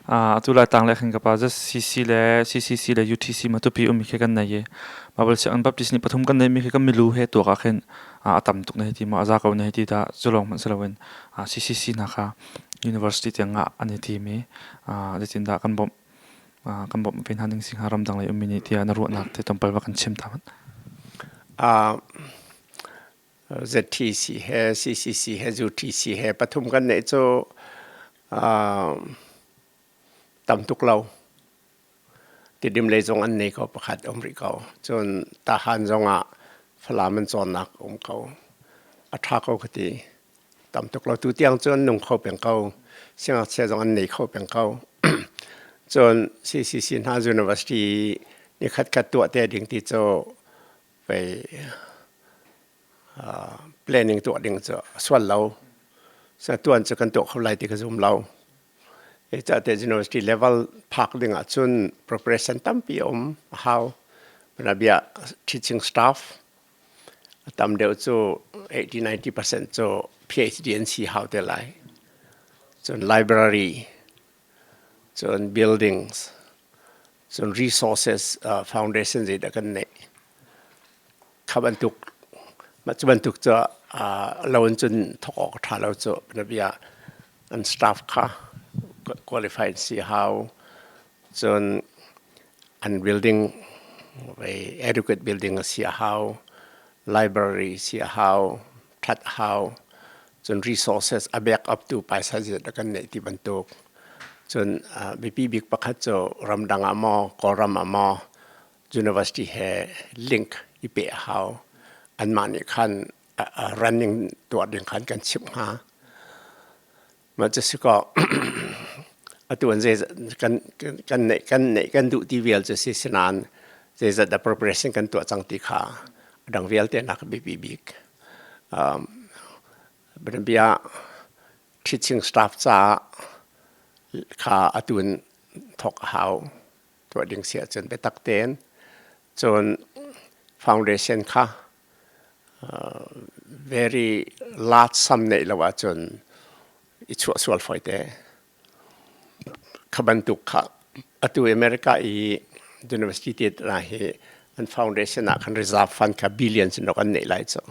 Atu lai tang le khin ka pa CC le CCC le UTC Matupi um khi kan nei i Bible sianginn Baptist nih pathum kan nei mi khi kan milu he tuak ah khin a tam tuk na hei ti ma a za ko na hei ti dah cu lawng hmanh si loin CCC hna kha university tiang ah an i tim i zeitindah kan bawmh kan bawmh ve hna ning si hnga ramdang lei ummi nih tiah na ruahnak te tlawmpal va kan chim ta hmanh. ZTC he CCC he UTC he pathum kan neih cu tam tuk lo. Tidim lei zong an nei ko pakhat um rih ko. Cun Tahan zongah Falam an cawnnak um ko. A ṭha ko ka ti. Tam tuk lo. Tu tiang cun nung kho peng ko. Siangngakchia zong an nei kho peng ko. Cun CCC hna University nikhat khat tuah te ding ti cu pei planning tuah ding cu a sual lo. Sa tuan cu kan tuah kho lai ti ka zum lo. Te university level phak ding ahcun preparation tampi a um a hau. Bia teaching staff a tam deuh cu 80-90% cu PhD an si hau te lai. Cun library, cun buildings, cun resources foundation zeidah kan neih. Kha bantuk mah cu bantuk cu lo in cun thawk awk a ṭha lo cu na bia an staff kha qualified si hau cun an building adequate building a si a hau library si a hau ṭhat a hau cun resources a back up tu paisa zat kan neih ti bantuk cun biapi bik pakhat cu ramdang ah maw Kawlram ah maw university he link i peh a hau. Anmah nih khan running tuah ding khan kan chimh hnga. Mah cu si kaw atu an zei kan kan neih kan neih kan duh ti vial cu si sinain zeizat dah preparation kan tuah cang ti kha a dang vialte nak biapi bik. Bianabia teaching staff caah kha atu in thawk a hau. Tuah ding si ahcun biatak tein cun foundation kha very large sum neih lo ahcun i chuah sual fawi te. Kha bantuk kha atu America i university te hna hi an foundation ah khan reserve fund kha billions in rak an neih lai cu.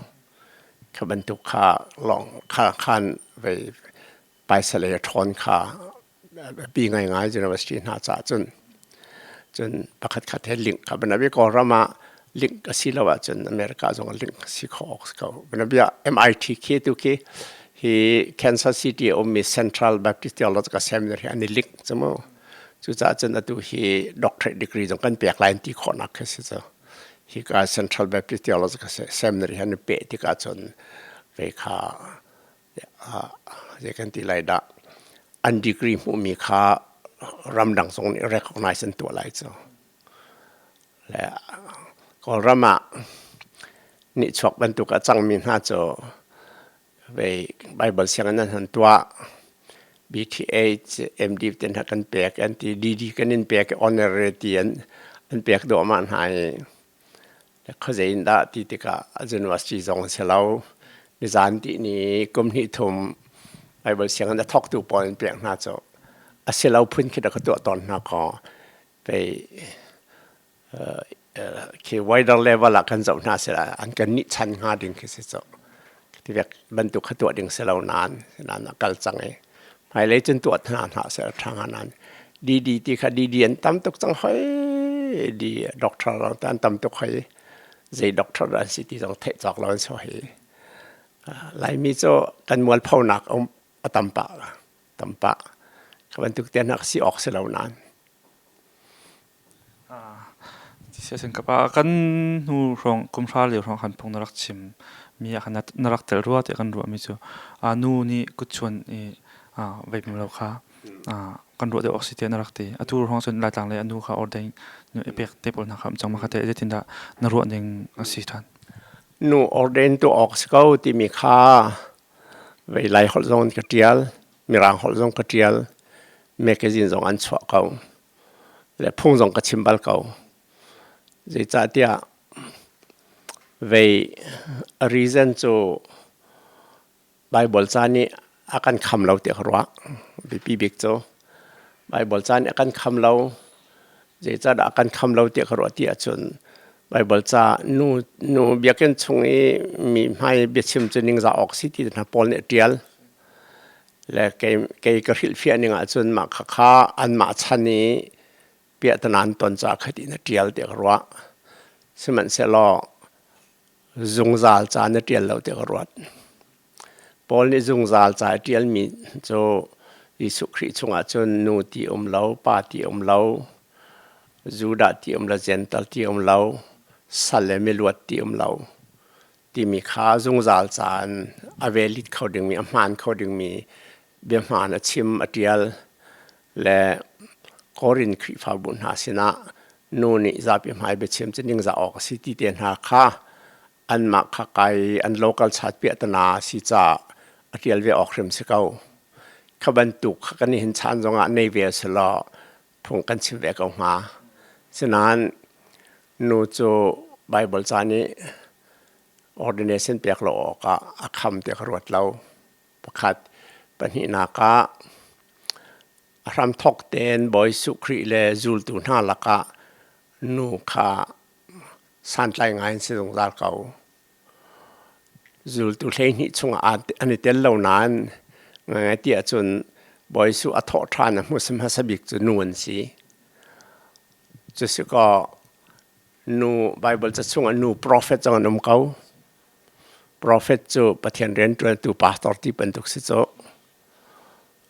Kha bantuk kha lawng kha khan vei paisa lei a ṭhawn kha biapi ngaingai university hna caah cun cun pakhat khat he link kha banabi Kawlram ah link a si lo ahcun America zong ah link a si kho awk si ko. Banabia MIT khi tu khi hi Kansas City a ummi Central Baptist Theological Seminary an i link cu mu. Cucaah cun atu hi doctorate degree zong kan pek lai ti khawhnak khi si cu. Hi ka Central Baptist Theological Seminary han i peh tikah cun ve kha zei kan ti lai dah an degree hmuhmi kha ramdang zong nih recognize an tuah lai cu. Le Kawlram ah nihchuak bantuk a cangmi hna cu vei Bible sianginn an han tuah BTH MD te hna kan pek an ti DD kan in pek honorary ti an an pek duahmah hna i Khuazei in dah ti tikah university zong a si lo. Nizan ti ni kum hnih thum Bible sianginn a thawktu pawl in pek hna cu a si lo phun khi ka tuah tawn hna kaw pei khi wider level ah kan zoh hna sila an kan nih chan hnga ding khi si cu. Ti vek bantuk kha tuah ding si lo nain nain a kal cang i hmailei cun tuah hna hna seh ṭha hnga nain DD ti kha DD an tam tuk cang hoi D doctor an tam tuk hoi zei doctor an si ti zong theih cawk lo an si hoi Laimi cu kan mualphonak um a tam pah tam pah kha bantuk te hna si awk si lo nain Siasin ka pa kan hnu hrawng kum hra lio hrawng khan phung na rak chim mi ah khan na rak tel rua tiah kan ruah mi cu nu nih kutchuan i vei lo kha kan ruah deuh awk si tiah na rak ti. Atu hrawng cun Laitlang lei a nu kha ordain nu i pek te pawl hna kha um cang ma kha te zeitindah na ruah ning a si ṭhan? Nu ordain tu awk si ko timi kha vei Lai holh zong in ka ṭial, Mirang holh zong ka ṭial, magazine zong an chuah ko. Le phung zong ka chim bal ko. Zeicahtiah vei a reason cu Bible ca nih a kan kham lo tiah ka ruah. Biapi bik cu. Baibal ca nih a kan kham lo. Zeicahdah a kan kham lo tiah ka ruah ti ahcun Baibal ca nu nu biakinn chung i mi hmai biachim cu ningzah awk si ti hna Paul nih a ṭial. Le kei kei ka hrilhfiah ning ahcun mah khakha anmah chan i piahtana an ton caah khat in a ṭial tiah ka ruah. Sihmanhsehlaw zungzal ca na ṭial lo tiah ka ruat. Paul nih zungzal ca a ṭialmi cu Jesuh Khrih chungah cun nu ti um lo, pa ti um lo, Judah ti um lo, Gentle ti um lo, sal le miluat ti um lo timi kha zungzal ca in a valid kho dingmi, a hmaan kho dingmi biahmaan a chim, a ṭial le Korin Khrihfabu hna sinah nu nih zapi hmai biachim cu ningzah awk a si ti te hna kha anmah kha kai an local chat piahtana si caah a ṭial ve awk hrim si ko. Kha bantuk kha kan hin chan zongah nei ve selaw phung kan chim ve ko hnga. Sinain nu cu Bible ca nih ordination pek lo awkah a kham tiah ka ruat lo. Pakhat pahnihnak ah a hramthawk tein Bawi Jesuh Khrih le zultu hna lakah nu kha santlai ngai an si zungzal ko. Zultu 12 chungah an i tel lo nain ngai ti ahcun Bawi Jesuh a thawh ṭhan a hmuh hmasa bik cu nu an si. Cuasikaw nu Baibal ca chungah nu profet zong an um ko. Profet cu Pathian rianṭuantu pastor ti bantuk si cu.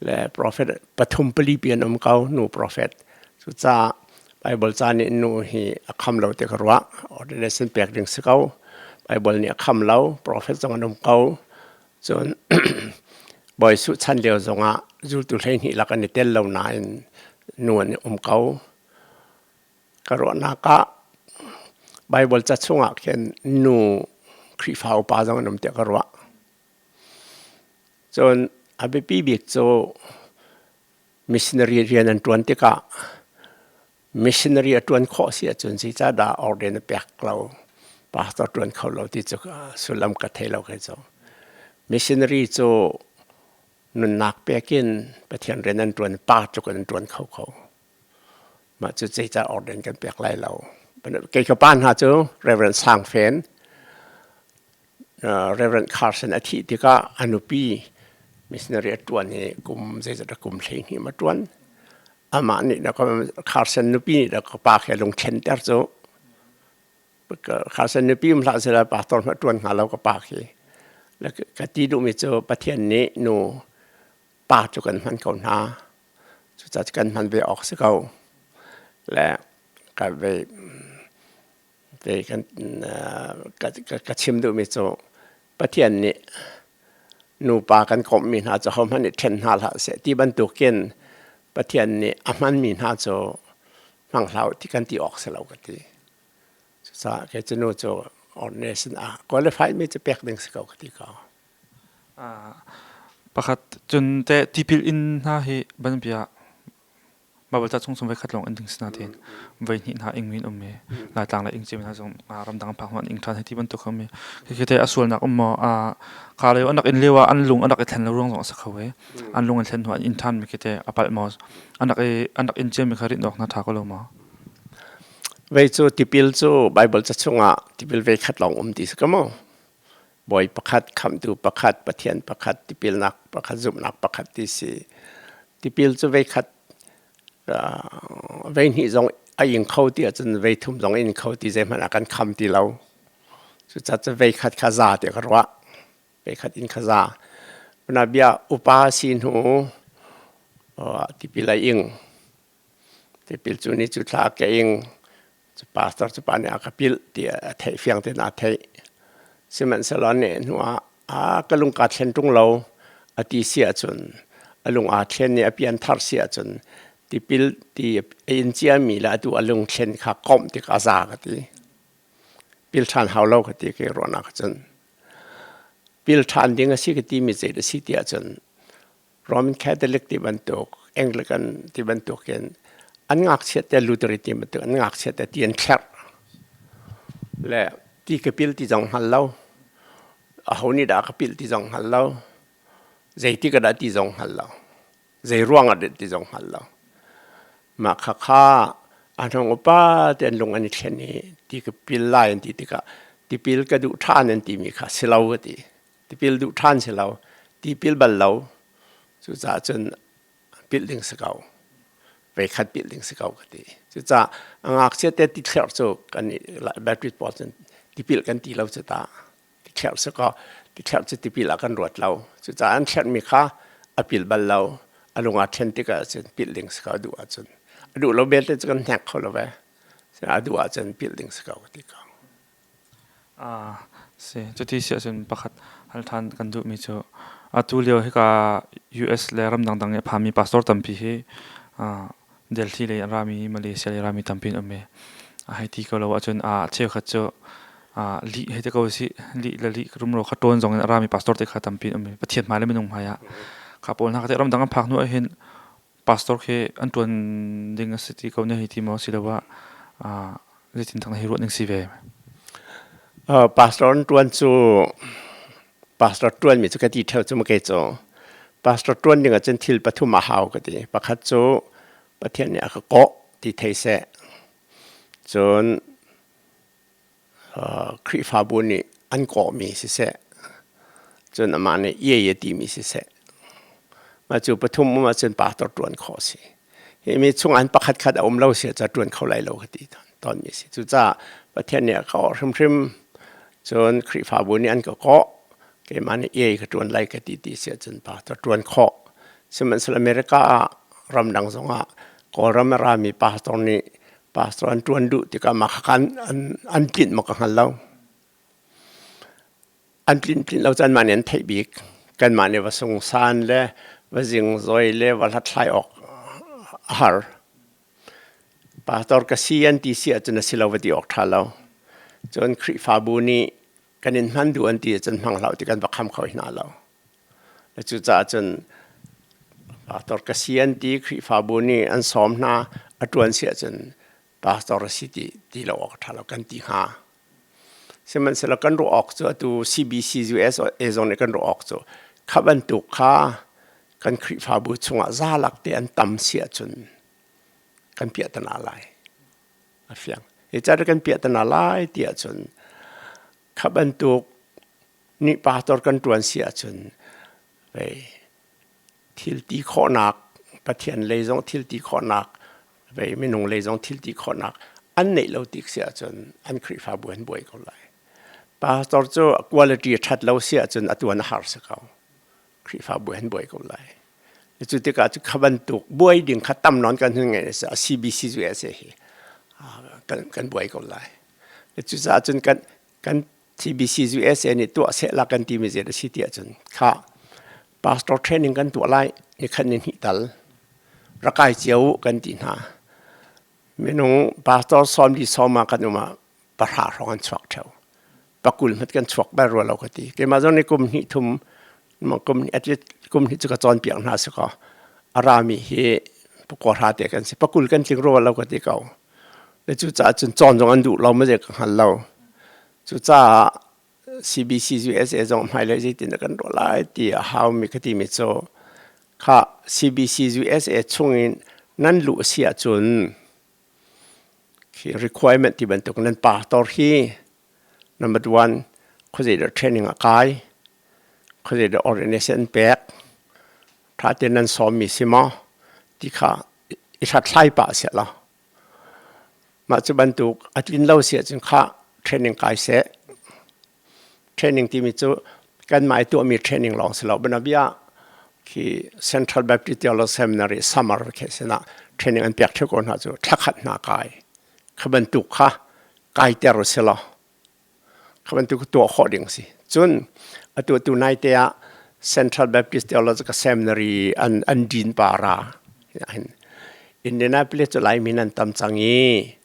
Le profet pathum pali pi an um ko nu profet. Cucaah Bible ca nih nu hi a kham lo ti ka ruah. Ordination pek ding si ko. Bible nih a kham lo. Profet zong an um ko. Cun Bawi Jesuh chan lio zongah zultu 12 lak an i tel lo nain nu an um ko. Ka ruahnak ah Bible ca chungah khin nu Khrihfa upa zong an um tiah ka ruah. Cun a biapi bik cu missionary rian an ṭuan tikah missionary a ṭuan khawh si ahcun zeicahdah ordain a pek lo, pastor ṭuan kho lo ti cu sullam ka thei lo kei cu. Missionary cu nunnak pek in Pathian rian an ṭuan, pa tluk in an ṭuan kho ko. Mah cu zeicah ordain kan pek lai lo. Kei ka pa hna cu Reverend Sang Fen, Reverend Carson a thih tikah a nupi missionary a ṭuan i kum zeizat kum 12 ma ṭuan. Amah nih na Carson nupi nih na ka pa khi a lungthlenter cu. Carson nupi um hlah sehla pastor hmanh ṭuan hnga lo ka pa khi. Ka ti duhmi cu Pathian nih nu pa cu kan hman ko hna. Cucaah kan hman ve awk si ko. Le ka ve ve kan ka chim duhmi cu Pathian nih nupa kan komhmi hna cu hohmanh nih ṭhen hna hlah seh ti bantukin Pathian nih a hmanmi hna cu hmang hlah u ti kan ti awk si lo ka ti. Cucaah kei cu nu cu ordination ah qualified mi cu pek ding si ko ka ti ko. Pakhat cun teh tipil inn hna hi banbia Baibal ca chung chung voikhat lawng in ding si nain voihnih hna ing in um i Laitlang le ing cio hna zong ramdang phak hnu an ing ṭhan hei ti bantuk a um i khi te a sualnak um maw kha lio an rak in lio ah an lung an rak i thlen lo ruang zong a si kho i an lung an thlen hnu an inn ṭhan mi khi te a palh maw an rak i an rak in ciami kha rinh awk hna ṭha ko lo maw? Vei cu tipil cu Baibal ca chungah tipil ve khat lawng um ti si ko maw? Bawi pakhat, khamhtu pakhat, Pathian pakhat, tipilnak pakhat, zumhnak pakhat ti si. Tipil cu veikhat veihnih zong a ing kho ti ahcun veithum zong in kho ti zeihmanh ah kan kham ti lo. Cucaah cu veikhat kha za tiah ka ruah. Veikhat in kha za. Bia upa si hnu tipil a ing. Tipil cu ni cu thla ka ing. Cu pastor cu pa nih a ka pilh ti a theih fiang tein aa theih. Sihmanhsehlaw nih hnu ah a ka lung kaa thlen ṭung lo a ti si ahcun a lung aa thlen i a pianthar si ahcun tipil ti a in ciami le atu a lungthlen kha komh tik a za ka ti. Pil ṭhan hau lo ka ti kei ruahnak ahcun. Pil ṭhan ding a si ka timi zei a si ti ahcun Roman Catholic ti bantuk, Anglican ti bantuk in an ngakchiat te Lutheran ti bantuk an ngakchiat te ti an thlerh. Le ti ka pil ti zong hngal lo. Aho nih dah ka pil ti zong hngal lo. Zeiti ka dah ti zong hngal lo. Zei ruang ah ti zong hngal lo. Mah khakha an hong upa te an lung an i thlen i ti ka pil lai an ti tikah tipil ka duh ṭhan an timi kha si lo ka ti. Tipil duh ṭhan si lo, tipil bal lo. Cucaah cun pilh ding si ko. Veikhat pilh ding si ko ka ti. Cucaah a ngakchia te ti thlerh cu kan Baptist pawl cun tipil kan ti lo cu ta. Ti thlerh si ko. Ti thlerh cu tipil ah kan ruat lo. Cucaah an thlerhmi kha a pil bal lo. A lung aa then tikah cun pilh ding si ko a duh ahcun. A duh lo belte cu kan hnek kho lo ve. A duh ahcun pilh ding si ko ka ti ko. Si. Cuti si ahcun pakhat hal ṭhan kan duhmi cu atu lio hika US le ram dangdang i a phami pastor tampi hi Delhi lei an rami, Malaysia lei rami tampi an um i hei ti ko lo ahcun cheukhat cu lih hei ti ko usih, lih le lih rumro kha ṭawn zong in a rami pastor te kha tampi an um i Pathian hmai le minung hmai ah kha pawl hna kha teh ramdang an phak hnu ahhin pastor khi an ṭuan ding a si ti ko ne hei ti maw asiloah zeitin thang hei ruah ning si ve? Pastor an ṭuan cu pastor ṭuan mi cu ka ti ṭheo cu ma kei cu pastor ṭuan ding ahcun thil pathum a hau ka ti. Pakhat cu Pathian nih a ka kawh ti thei seh. Cun Khrihfabu nih an kawhmi siseh, cun amah nih iai a timi siseh, mah cu pathum um ahcun pastor ṭuan khawh a si. Hi mi chung an pakhat khat a um lo si ahcun ṭuan kho lai lo ka ti tawnmi a si. Cucaah Pathian nih a ka awh hrimhrim, cun Khrihfabu nih an ka kawh, keimah nih iai ka ṭuan lai ka ti ti si ahcun pastor ṭuan khawh. Sihmanhsehlaw America ah ramdang zongah Kawlram a rami pastor nih Pastor an ṭuan duh tikah mah kha an tlinh maw ka hngal lo. An tlinh tlinh lo caan mah nih an theih bik. Kanmah nih va sungsan le va zingzoi le va hlathlai awk a har. Pastor ka si an ti si ahcun a si lo va ti awk ṭha lo. Cun Khrihfabu nih kan in hman duh an ti ahcun hmang hlah ti kan va kham kho hna lo. Cucaah cun pastor ka si an ti Khrihfabu nih an sawm hna a ṭuan si ahcun pastor a si ti ti lo awk a ṭha lo kan ti hnga. Sihmanhsehlaw kan ruah awk cu atu CBC USA zong nih kan ruah awk cu kha bantuk kha kan Khrihfabu chungah zalak te an tam si ahcun kan piahtana lai. A fiang. Hi ca kan piahtana lai ti ahcun kha bantuk nih pastor kan ṭuan si ahcun vei thil ti khawhnak Pathian lei zong thil ti khawhnak vei minung lei zong thil ti khawhnak an neih lo tik si ahcun an Khrihfabu an buai ko lai. Pastor cu quality a ṭhat lo si ahcun a tuan a har si ko. Khrihfabu an buai ko lai. Cu tikah cu kha bantuk buai ding kha tam nawn kan hun ngai a CBC USA hi kan buai ko lai. Cucaah cun kan kan TBC USA nih tuah sehla kan timi zei a si ti ahcun kha pastor training kan tuah lai ni khat ni hnih tal rakai cio u kan ti hna. Minung pastor sawm di sawm ah kan um ah pahra hrawng an chuak theo. Pakul hmat kan chuak bal rua lo ka ti. Keimah zong nih kum hnih thum kum at least kum hnih cu ka cawnpiak hna si kaw a rami hi pakua hra te kan si. Pakul kan tling rua lo ka ti ko. Le cucaah cun cawn zong an duh lo ma zei ka hngal lo. Cucaah CBC USA zong hmailei zeitin dah kan ruah lai ti a haumi ka timi cu kha CBC USA chungin nan luh a si ahcun khi requirement ti bantuk nan pastor hi number one khuazei dah training a kai khuazei dah ordination an pek ṭha tein nan sawmmi si maw ti kha i hlathlai pah seh law Mah cu bantuk a tlin lo si ahcun khah training kai seh. Training timi cu kanmah i tuahmi training lawng si lo. Bianabia khi Central Baptist Theological Seminary summer vacation ah training an pek ṭheo ko hna cu thla khat hna kai. Kha bantuk kha kaiter u si law Kha bantuk tuah khawh ding a si. Cun atu tu naite ah Central Baptist Theological Seminary an an din para hin Indianapolis cu Laimi nan tam cang i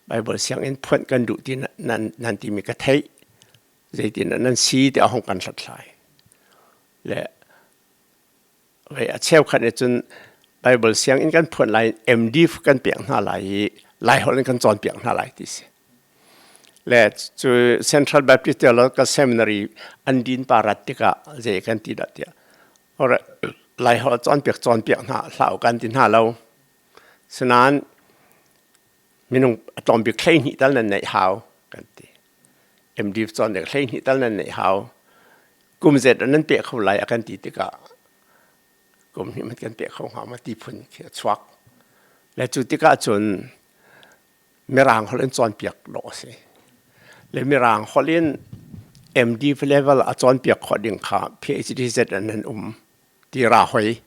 Bible sianginn phuanh kan duh ti nan nan timi ka theih zeitin nan si ti a hong kan hlathlai le Vei a cheukhat nih cun Bible sianginn kan phuan lai MD kan pek hna lai i Laiholh in kan cawnpiak hna lai ti si. Le cu Central Baptist Theological Seminary an din parat tikah zei kan ti dah tiah Laiholh cawnpiak cawnpiak hna hlah u kan ti hna lo. Sinain minung a tlawm bik 12 tal nan neih hau kan ti. MD cawn ding 12 tal nan neih hau. Kum zet nan pe kho lai a kan ti tikah kum hnih hmanh kan pe kho hnga ma ti phun khi a chuak. Le cu tikah cun Mirang holh in cawnpiak dawh a si. Le Mirang holh in MD level a cawnpiak khawh ding kha PhD zet an nan um ti ra hoi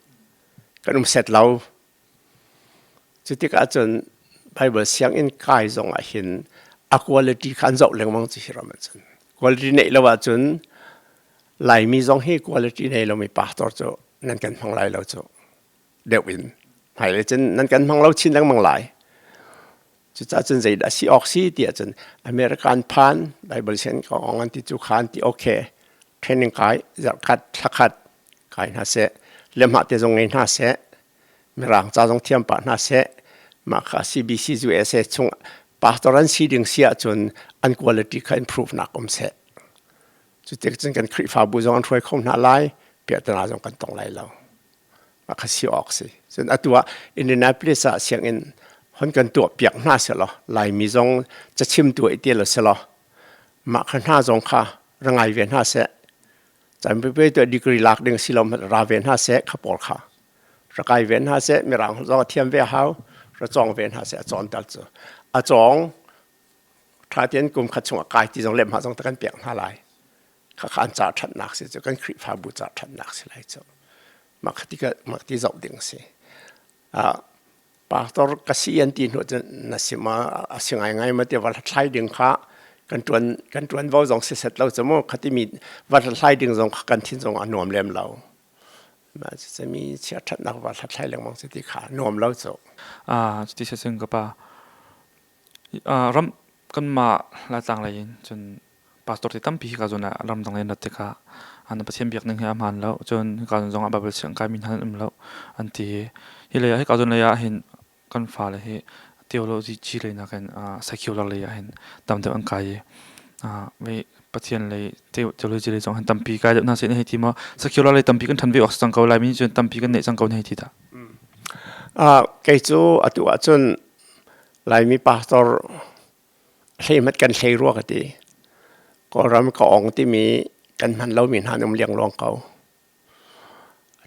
kan um set lo. Cu tikah cun Bible sianginn kai zong ah hin a quality kha an zoh lengmang cu hi ram ah cun. Quality neih lo ahcun Laimi zong hi quality nei lomi pastor cu nan kan hmang lai lo cu. Deuh in hmailei cun nan kan hmang lo chin lengmang lai. Cucaah cun zeidah si awk si ti ahcun American phan Bible sian ka ong an ti cu khan ti okay training kai zarhkhat thlakhat kai hna seh lehmah te zong ngei hna seh mirang ca zong thiam pah hna seh mah kha CBC USA chung pastor an si ding si ahcun an quality kha improve nak um seh. Cu tik cun kan Khrihfabu zong an hruai kho hna lai piahtana zong kan tong lai lo. Mah kha si awk si. Cun atu ah Indianapolis ah sianginn hon kan tuah piak hna selaw Laimi zong cachimtu i tel selaw mah kha hna zong kha ra ngai ve hna seh. Caan pipe tuah degree lak ding si lo hmanh ra ve hna seh kha pawl kha. Ra kai ve hna seh mirang zong a thiam ve hau ra cawng ve hna seh a cawn tal cu. A cawng ṭha tein kum khat chung a kai ti zong lehmah zong ta kan pek hna lai. Khakha an ca ṭhatnak si cu kan Khrihfabu ca ṭhatnak si lai cu. Mah kha ti mah ti zoh ding si. Pastor ka si an ti hnu cun na si ma a si ngaingai ma ti va hlathlai ding kha kan ṭuan kan ṭuanvo zong si set lo cu mu khati mi va hlathlai ding zong kha kan thin zong a nuam lem lo. Mah cucu mi chia ṭhatnak va hlathlai lengmang cu ti kha nuam lo cu. Cuti si cun ka pa ram kanmah Laitlang lei in cun pastor ti tampi hika zawn ah ramdang in rat tikah an Pathian biak ning hi a hmaan lo. Cun hika zawn zongah Bible siang kaimi hna an um lo an ti. Hi lei ah hika zawn lei ah hin kan fale hi theology ci lei nakin secular lei ah hin tam deuh an kai i Pathian lei theology lei zong hin tampi kai deuh hna seh na hei ti maw? Secular lei tampi kan ṭhan ve awk si cang ko Laimi nih cun tampi kan neih cang ko na hei ti dah? Kei cu atu ahcun Laimi pastor Hleimat kan hlei rua ka ti. Kawlram ka ong timi kan hman lomi hna an um liangluang ko.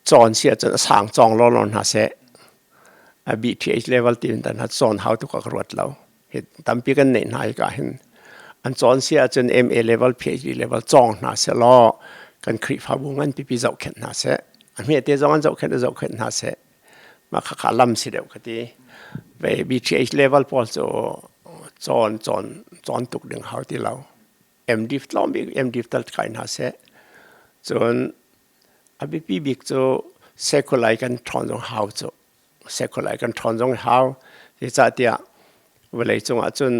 Cawn si ahcun a sang cawng lawlaw hna seh. A BTH level ti in hna cawn hau tuk ah ka ruat lo. Hi tampi kan neih hna hika hin. An cawn si ahcun MA level, PhD level cawng hna seh law kan Khrihfabu ngan pipi zohkhenh hna seh. A hmete zong an zohkhenh a zohkhenh hna seh. Mah khakha lam si deuh ka ti. Ve BTH level pawl cu cawn cawn cawn tuk ding hau ti lo. MD tlawm bik MD tal kai hna seh. Cun a biapi bik cu secular kan ṭhawn zong hau cu. Secular kan ṭhawn zong hau. Zeicahtiah vawlei cungah cun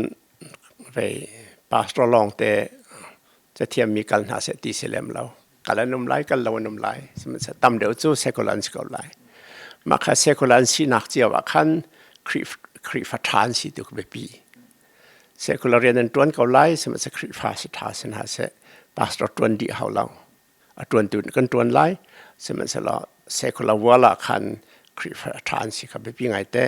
vei pastor lawng te cathiammi kal hna seh ti si lem lo. Kal an um lai, kal lo an um lai. Sihmanhsehlaw tam deuh cu secular an si ko lai. Mah kha secular an sinak cio ah khan Khrihfa ṭha an si tu biapi. Secular rian an ṭuan ko lai, sihmanhsehlaw Khrihfa si ṭha si hna seh, pastor ṭuan dih hau lo. A ṭuantu nih kan ṭuan lai, sihmanhsehlaw secular world ah khan Khrihfa ṭha an si kha biapi ngaite.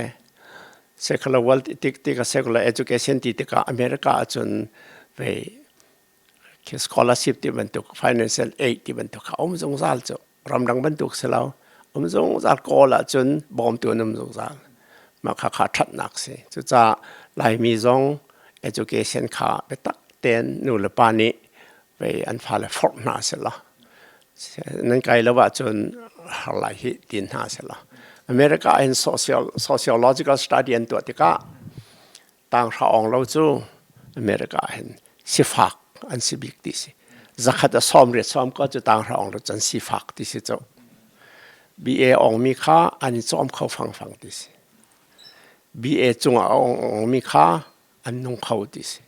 Secular world tik tikah secular education ti tikah America ahcun vei scholarship ti bantuk financial aid ti bantuk kha um zungzal cu ramdang bantuk si lo um zungzal kawl ahcun bawmtu an um zungzal mah kha kha ṭhatnak si cucaah Laimi zong education kha biatak tein nu le pa nih vei an fale forh hna selaw nan kai lo ahcun har lai hi tin hna selaw America in social sociological study an tuah tikah Tanghra awng lo cu America ah hin sifak an si bik ti si. Zakhat a sawm riat sawm ko cu tanghra awng lo cun sifak ti si cu. BA awngmi kha an i cawm kho fangfang ti si. BA cungah a awngmi kha an nung kho ti si.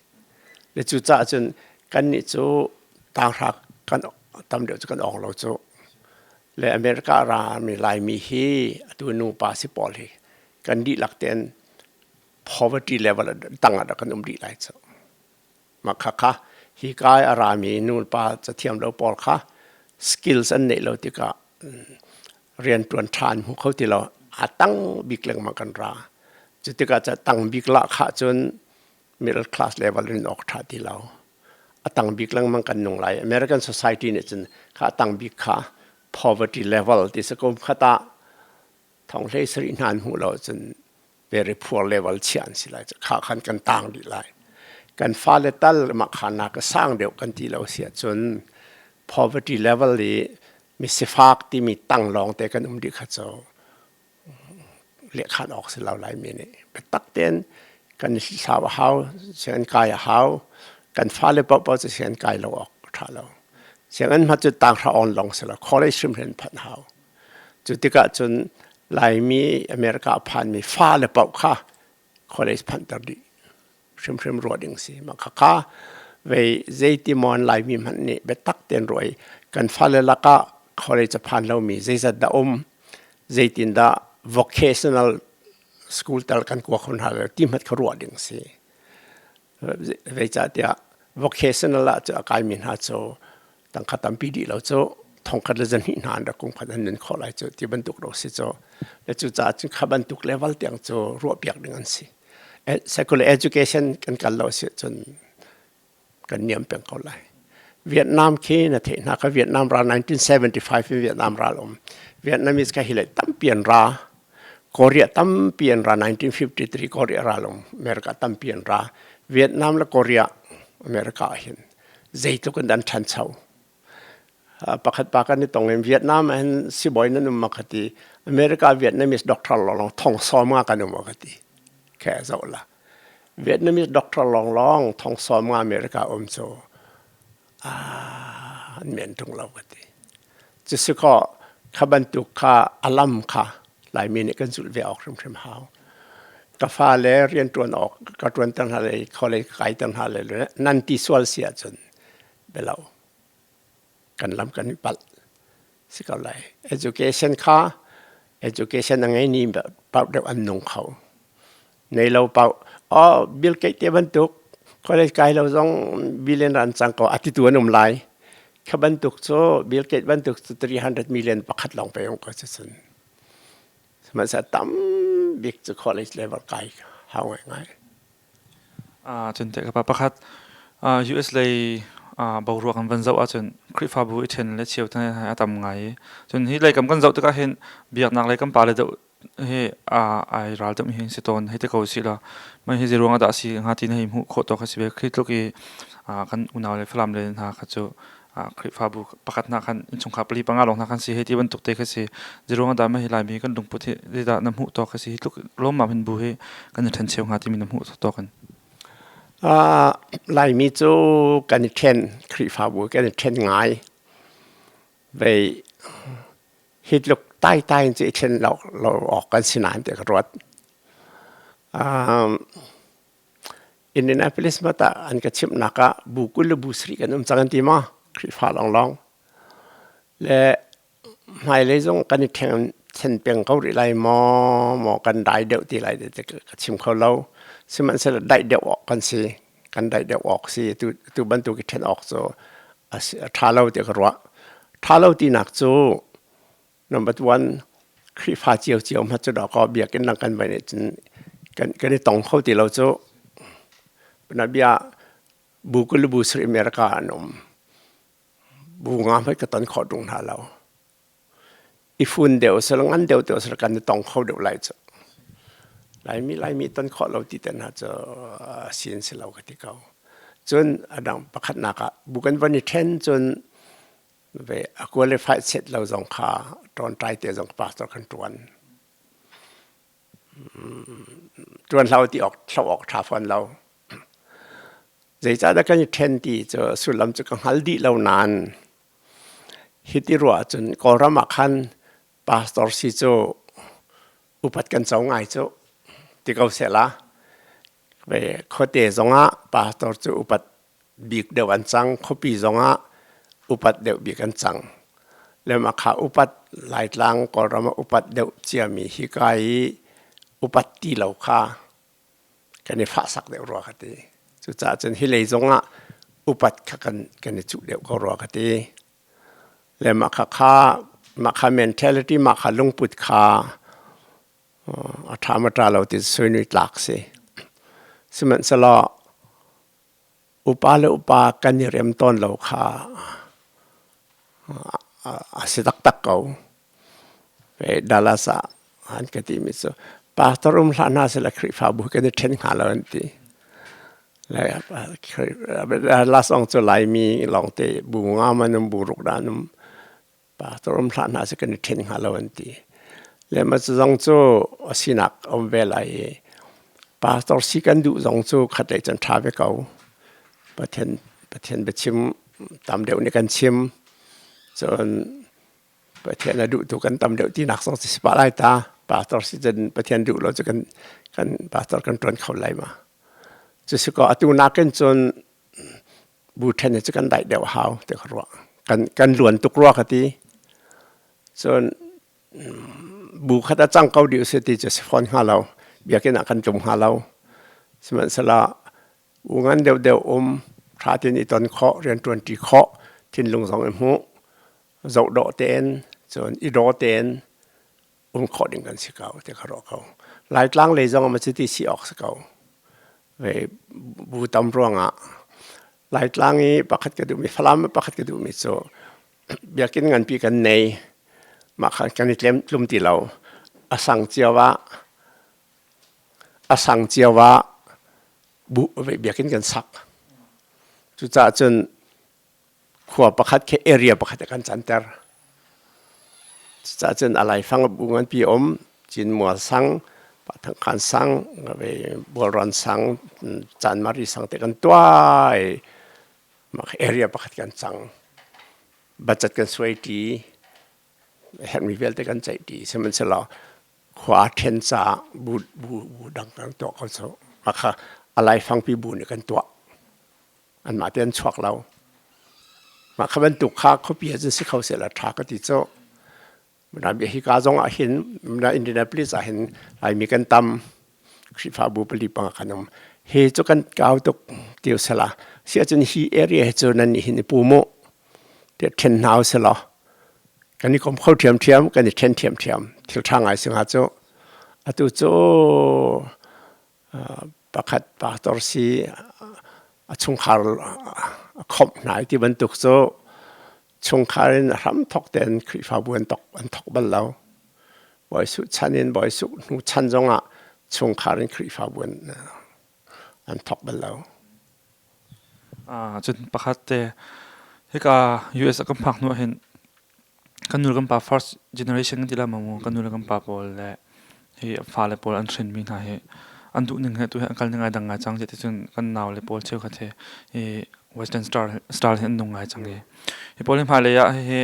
Le cucaah cun kannih cu tanghra kan tam deuh cu kan awng lo cu. Le America ra mi Laimi hi atu nupa si pawl hi kan dihlak tein poverty level tang ah kan um dih lai cu. Mah kha kha hi kai a rami nupa cathiam lo pawl kha skills an neih lo tikah rianṭuan ṭha an hmu kho ti lo. A tang bik lengmang kan ra. Cu tikah ca tang bik lahkhah cun middle class level in awk ṭha ti lo. A tang bik lengmang kan nung lai. American society nih cun kha a tang bik kha poverty level ti si kum khat ah thong hlei sarih hna an hmuh lo cun very poor level chiah an si lai. Kha khan kan tang dih lai. Kan fale tal mah kha nak a sang deuh kan ti lo si ahcun poverty level i misifak timi tang lawng te kan um dih kha cu lehkhan awk si lo. Laimi nih biatak tein kan i hlau a hau, sianginn kai a hau. Kan fale paohpaoh cu sianginn kai lo awk a ṭha lo. Sianginn hmat cu tanghra awn lawng si lo, college hrimhrim phanh hau. Cu tikah cun Laimi America a phanmi fale paoh kha college phanhter dih hrimhrim ruah ding si. Mah khakha vei zeiti maw an Laimi hmanh nih biatak tein ruah i kan fale lakah college a phan lomi zeizat dah um, zeitindah vocational school tal kan kua kho hna lo ti hmat kha ruah ding si. Zeicahtiah vocational ah cu a kaimi hna cu tangka tampi dih lo cu thongkhat le zahnih hna an rak kum khat an nun khawh lai cu ti bantuk ro si cu. Le cucaah cun kha bantuk level tiang cu ruahpiak ding an si. Secular education kan kal lo si cun kan niam peng ko lai. Vietnam khi na theih hna ka Vietnam ral 1975 in Vietnam ral um. Vietnamese ka hi le tampi an ra. Korea tampi an ra. 1953 Korea ral um. America tampi an ra. Vietnam le Korea America ah hin zeitluk in an ṭhancho. Pakhat pa kan i tong in Vietnam ah hin sibawi nan um ma ka ti. America Vietnamese doctor lawnglawng thong sawm nga kan um ka ti. Khe zoh la. Vietnamese doctor lawnglawng thong sawm nga America um cu an men ṭung lo ka ti. Cusi kaw kha bantuk kha a lam kha Laimi nih kan zulh ve awk hrimhrim hau. Ka fale rianṭuan awk ka ṭuanter hna le college ka kaiter hna le nan ti sual si ahcun belo kan lam kan i palh si ko lai. Education kha education a ngei ni paoh deuh an nung kho. Nei lo paoh oh Bill Gates te bantuk college kai lo zong billion an cang ko a titu an um lai. Kha bantuk cu Bill Gates bantuk cu 300 million pakhat lawng pe um ko cu cun. Sihmanhsehlaw tam bik cu college level kai hau ngaingai. Cun te ka pa pakhat US lei boruak an van zoh ahcun Khrihfabu i ṭhen le cheu a tam ngai i cun hi lei kam kan zoh tikah hin biaknak lei kan pale deuh hi ai ral deuh hi si tawn hei ti ko usih law mah hi zeiruang ah dah a si hnga ti na hei hmuh khawh tawk a si ve. Khi tluk i kan unau le Falam le hna kha cu Khrihfabu pakhat hna khan innchungkhar pali panga lawng hna khan si hei ti bantuk te kha si. Zeiruang ah dah mah hi Laimi kan lungput hi zeidah na hmuh tawk a si? Hi tluk lawmmam hin bu hi kan i ṭhencheu hnga timi na hmuh tawk in? Laimi cu kan i ṭhen, Khrihfabu kan i ṭhen ngai. Vei hi tluk taitai in cu i ṭhen lo, lo awk kan si nain ti ka ruat. Indianapolis ma tah an ka chimhnak ah bu 20 le bu sarih kan um cang an ti ma? Khrihfa lawnglawng. Le hmailei zong kan i ṭhen peng ko rih lai maw, maw kan dai deuh ti lai ti ka chim kho lo. Sihmanhsehlaw daih deuh awk kan si. Kan daih deuh awk si. Tu bantuk i ṭhen awk cu a ṭha lo ti ka ruah. Ṭha lo tinak cu number one, Khrihfa ciocio hmanh cu dawkaw biakinn lang kan vai nih cun kan i tong kho ti lo cu. Bia bu 20 le bu sarih America an um. Bu nga hmanh ka ton khawh ṭung hna lo. I fun deuh sal ngan deuh deuh sal kan i tong kho deuh lai cu. Laimi Laimi ton khawh lo ti te hna cu sin si lo ka ti ko. Cun a dang pakhatnak ah bu kan van i ṭhen cun ve a qualified set lo zong kha ṭawnṭai te zong pastor kan ṭuan. Ṭuan hlau ti awk hlo awk ṭha fawn lo. Zeicahdah kan i ṭhen ti cu sullam cu ka hngal dih lo nain hiti ruah ahcun Kawlram ah khan pastor si cu upat kan co ngai cu ti ko sehla. Khuate zongah pastor cu upat bik deuh an cang, khuapi zongah upat deuh bik an cang. Le mah kha upat Laitlang Kawlram ah upat deuh ciami hika i upat ti lo kha kan i fahsak deuh rua ka ti. Cucaah cun hi lei zongah upat kha kan i cuh deuh ko rua ka ti. Le mah kha kha mah kha mentality, mah kha lungput kha. A ṭha ma ṭha lo ti suinui tlak si. Sihmanhsehlaw upa le upa kan i rem tawn lo kha a si taktak ko. Dallas ah an ka timi cu pastor um hlah hna seh Khrihfabu kan i ṭhen hnga lo an ti. Dallas zong cu Laimi lawngte bu nga man um bu ruk dah an um. Pastor um hlah hna seh kan i ṭhen hnga lo an ti. Le mah cu zong cu a sinak a um ve lai i pastor si kan duh zong cu khatlei cun ṭha ve ko. Pathian Pathian biachim tam deuh nih kan chim. Cun Pathian a duhtu kan tam deuh tinak zong si pah lai ta. Pastor si cun Pathian duh lo cu kan kan pastor kan ṭuan kho lai ma. Cu si kaw atu nakin cun bu ṭhen hi cu kan daih deuh hau ti ka ruah. Kan kan luan tuk rua ka ti. Cun bu khat a cang ko dih usih ti cu si fawn hnga lo. Biakinn ah kan tlum hnga lo. Sihmanhsehlaw u ngan deuhdeuh um ṭha tein i ton khawh, rianṭuan ṭi khawh, thinlung zong i hmuh, zohdawh tein, cun i daw tein um khawh ding kan si ko ti ka ruah ko. Laitlang lei zong ah cuti si awk si ko. Ve bu tam ruangah Laitlang i pakhat ka duhmi Falam pakhat ka duhmi cu biakinn nganpi kan nei mah khan kan i tlem tlum ti lo a sang cio ah a sang cio ah bu biakinn kan sak cucaah cun khua pakhat khi area pakhat ah kan canter. Cucaah cun a laifang bu nganpi um Cinmual sang, Pathangkhan sang, Bualrawn sang, Canmari sang te kan tuah i mah area pakhat kan cang. Budget kan suai ṭi, herhmi vialte kan ceih ṭi. Sihmanhsehlaw khua ṭhen caah bu, bu, bu dang kan tuah ko cu. Mah kha a laifangpi bu nih kan tuah. Anmah te an chuak lo. Mah kha bantuk kha khuapi ah cun si kho seh la ṭha ka ti cu. Hika zong ah hin Indianapolis ah hin Laimi kan tam. Khrihfabu pali panga kan um. Hi cu kan kau tuk ti usila. Si ahcun hi area hi cu nan nih hin i pu mu. Tiah ṭhen hna usilaw. Kan i kom kho ṭhiamṭhiam, kan i ṭhen ṭhiamṭhiam. Thil ṭha ngai si hnga cu. Atu cu Pakhat pastor si a chungkhar a khawmh hna i ti bantuk cu chungkhar in a hramthawk tein Khrihfabu an thok an thok bal lo. Bawi Suh chan in Bawi Suh hnu chan zongah chungkhar in Khrihfabu an an thok bal lo. Cun pakhat te hika US a kan phak hnu ahhin Kan nu le kan pa first generation kan ti lai maw kan nu le kan pa pawl le hi fale pawl an hrinmi hna hi an duh ning he tu hi an kal ning ai dang ngai cang ticun kan nau le pawl cheukhat hi hi western star style hi an nung ngai cang i hi pawl hi hmailei ah hihi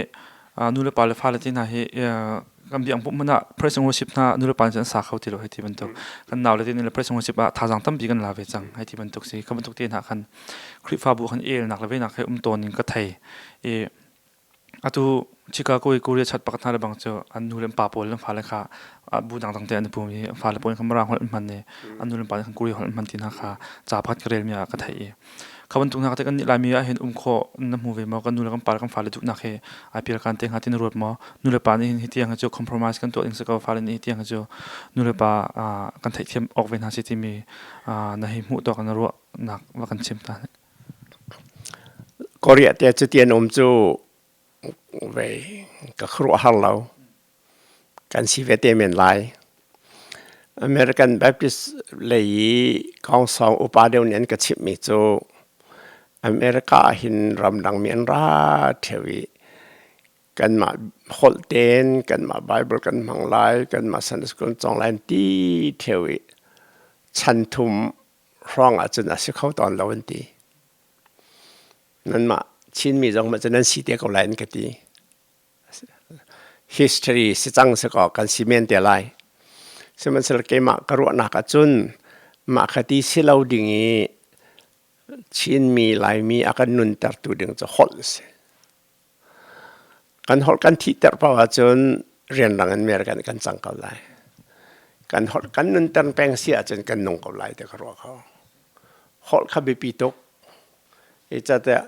nu le pa le fale ti hna hi kan biang pumh hmanh ah praise and worship hna nu le pa nih cun an sa kho ti lo hei ti bantuk kan nau le ti nih le praise and worship ah thazaang tampi kan la ve cang hei ti bantuk si kha bantuk te hna khan Khrihfabu khan elnak le venak he um tawn in ka thei i Atu Chicago i Korea chat pakhat hna le bang cu an nu le an pa pawl an fale kha bu dangdang te an i pum i an fale pawl kha Mirang holh an hman i an nu le an pa nih khan Korea holh an hman ti hna kha ca pakhat ka relmi ah ka theih i kha bantuk hna kan nih Laimi ah hin um khawh na hmu ve maw? Kan nu le kan pa le kan fale duhnak hi ai pial kan te hnga ti na ruat maw? Nu le pa nih hin hi tiang hi cu compromise kan tuah ding si ko fale nih hi tiang hi cu nu le pa kan theihthiam awk ve hna si timi na hei hmuh tawk na ruahnak va kan chim ta. Korea te cuti an um cu vei ka khuaruahhar lo. Kan si ve te men lai. American Baptist lei i Kawngsawng upa deuh nih an ka chimhmi cu America ah hin ramdangmi an ra ṭheo i kanmah holh tein kanmah Bible kan hmang lai, kanmah Sunday School kan cawng lai an ti ṭheo i chan thum hrawng ahcun a si kho tawn lo an ti. Nanmah Chinmi zong mah cu nan si te ko lai an ka ti. History si cang si kaw kan si men te lai. Sihmanhsehlaw keimah ka ruahnak ahcun mah kha ti si lo ding i Chinmi Laimi a kan nuntertu ding cu holh a si. Kan holh kan thihter paoh ahcun rianrang in American kan cang ko lai. Kan holh kan nunter peng si ahcun kan nung ko lai ti ka ruah kho. Holh kha biapi tuk. Zeicahtiah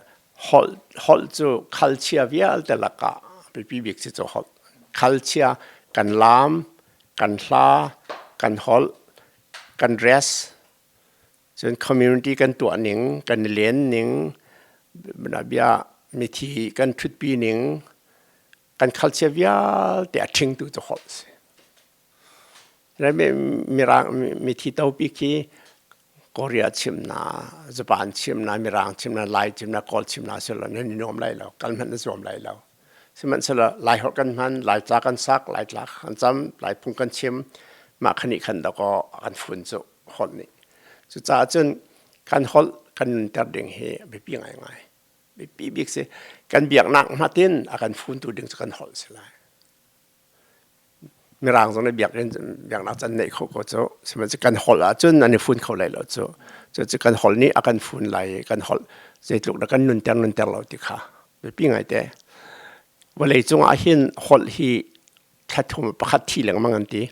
holh, holh cu khalchia vialte lakah biapi bik si cu holh. Khalchia kan laam, kan hla, Kan holh, kan dress, cun community kan tuah ning, kan i len ning, bia mithi kan ṭhutpi ning, kan culture vialte a ṭhingtu cu holh a si. Mirang mithi topi khi Korea chim na, Japan chim na, Mirang chim na, Lai chim na, Kawl chim na silo nan i nuam lai lo, kal hmanh na zuam lai lo. Sihmanhsehlaw Lai holh kan hman, Lai ca kan sak, Lai tla kan cam, Lai phung kan chim, mah kha nih khan dakaw kan fun cu holh nih. Cucaah cun kan holh kan nunter ding hi a biapi ngaingai. Biapi bik si. Kan biaknak hmatin a kan funtu ding cu kan holh si lai. Mirang zong nih biakinn biaknak can neih kho ko cu sihmanhsehlaw kan holh ahcun an i fun kho lai lo cu. Cucu kan holh nih a kan fun lai i kan holh zeitluk dah kan nunter nunter lo ti kha biapi ngaite. Vawlei cung ah hin holh hi thla thum pakhat thi lengmang an ti.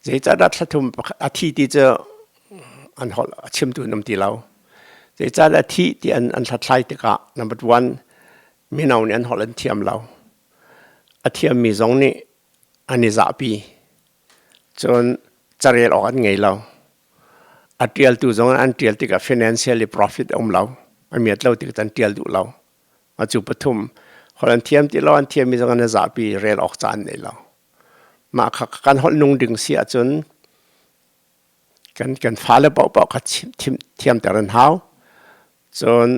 Zeicahdah thla thum a thi ti cu an holh a chimtu an um ti lo. Zeicahdah thi ti an an hlathlai tikah number one mino nih an holh an thiam lo. A thiammi zong nih an i zahpi. Cun carel awk an ngei lo. A ṭialtu zong an ṭial tikah financially profit a um lo. A miat lo tikah an ṭial duh lo. Atu pathum holh an thiam ti lo, an thiammi zong an i zahpi, rel awk ca an nei lo. Mah kha kan holh nung ding si ahcun kan kan fale paohpaoh kha thiamter an hau. Cun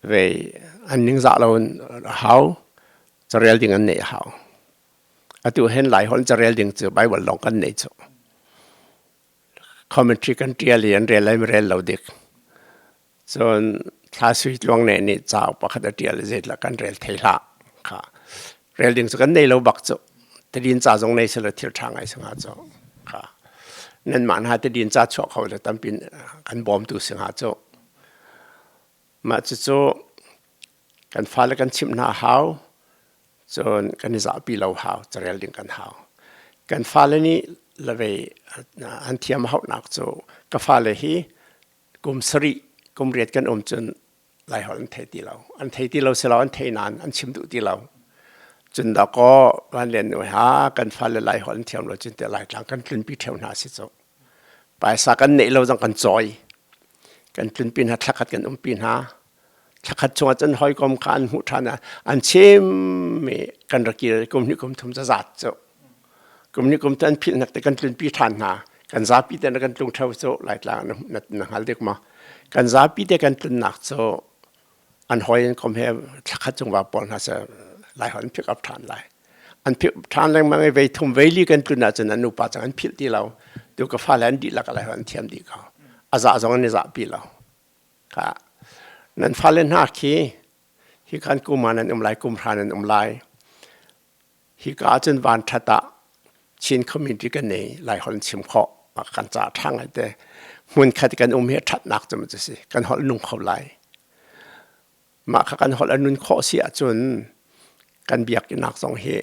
vei an ningzah lo in a hau. Carel ding an neih a hau. Atu hen Lai holh carel ding cu Bible lawng kan nei cu. Commentary kan ṭial i an rel lai rel lo dik. Cun Thla Sui Tluang Ne nih cauk pakhat a ṭial i zeitlah kan rel thei hlah. Kha rel ding cu kan nei lo bak cu. Tadin ca zong nei selaw thil ṭha ngai si hnga cu. Kha nanmah hna tadin ca chuah kho le tampi kan bawmtu si hnga cu. Mah cucu kan fale kan chimh hna hau. Cun kan i zahpi lo hau, carel ding kan hau. Kan fale nih lavei an thiam hauhnak cu ka fale hi kum sarih kum riat kan um cun Laiholh an thei ti lo. An thei ti lo silo an thei nain an chim duh ti lo. Cun dakaw van len nu ha kan fale Laiholh an thiam lo cun te Laitlang kan tlunpi ṭheo hna si cu. Paisa kan neih lo zong kan cawi. Kan tlunpi hna thlakhat kan umpi hna. Thlakhat chungah cun hawikom kha an hmuh ṭhan ah an chim i kan rak kir kum hnih kum thum zazat cu. Kum nih kum an philh nak te kan tlunpi ṭhan hna. Kan zapi te na kan tlung ṭheo cu Laitlang na, na hngal dik ma? Kan zapi te kan tlunnak cu an hawi an kom he thlakhat cung va pawl hna seh Laiholh an pick up ṭhan lai. An pick ṭhan lengmang i vei thum vei li kan tlun ahcun an nupa cang an philh ti lo. Tu ka fale an dihlak Laiholh an thiam dih ko. A zah zong an i zahpi lo. Ka nan fale hna khi hi kan kum ah nan um lai, kum hra nan um lai. Hika ahcun vanṭhat ah Chin community kan nei Laiholh in chim khawh kan ca ṭha ngai te. Hmunkhat kan um hi ṭhatnak cu a si. Kan holh nung kho lai. Mah kha kan holh a nun khawh si ahcun kan biaknak zong hi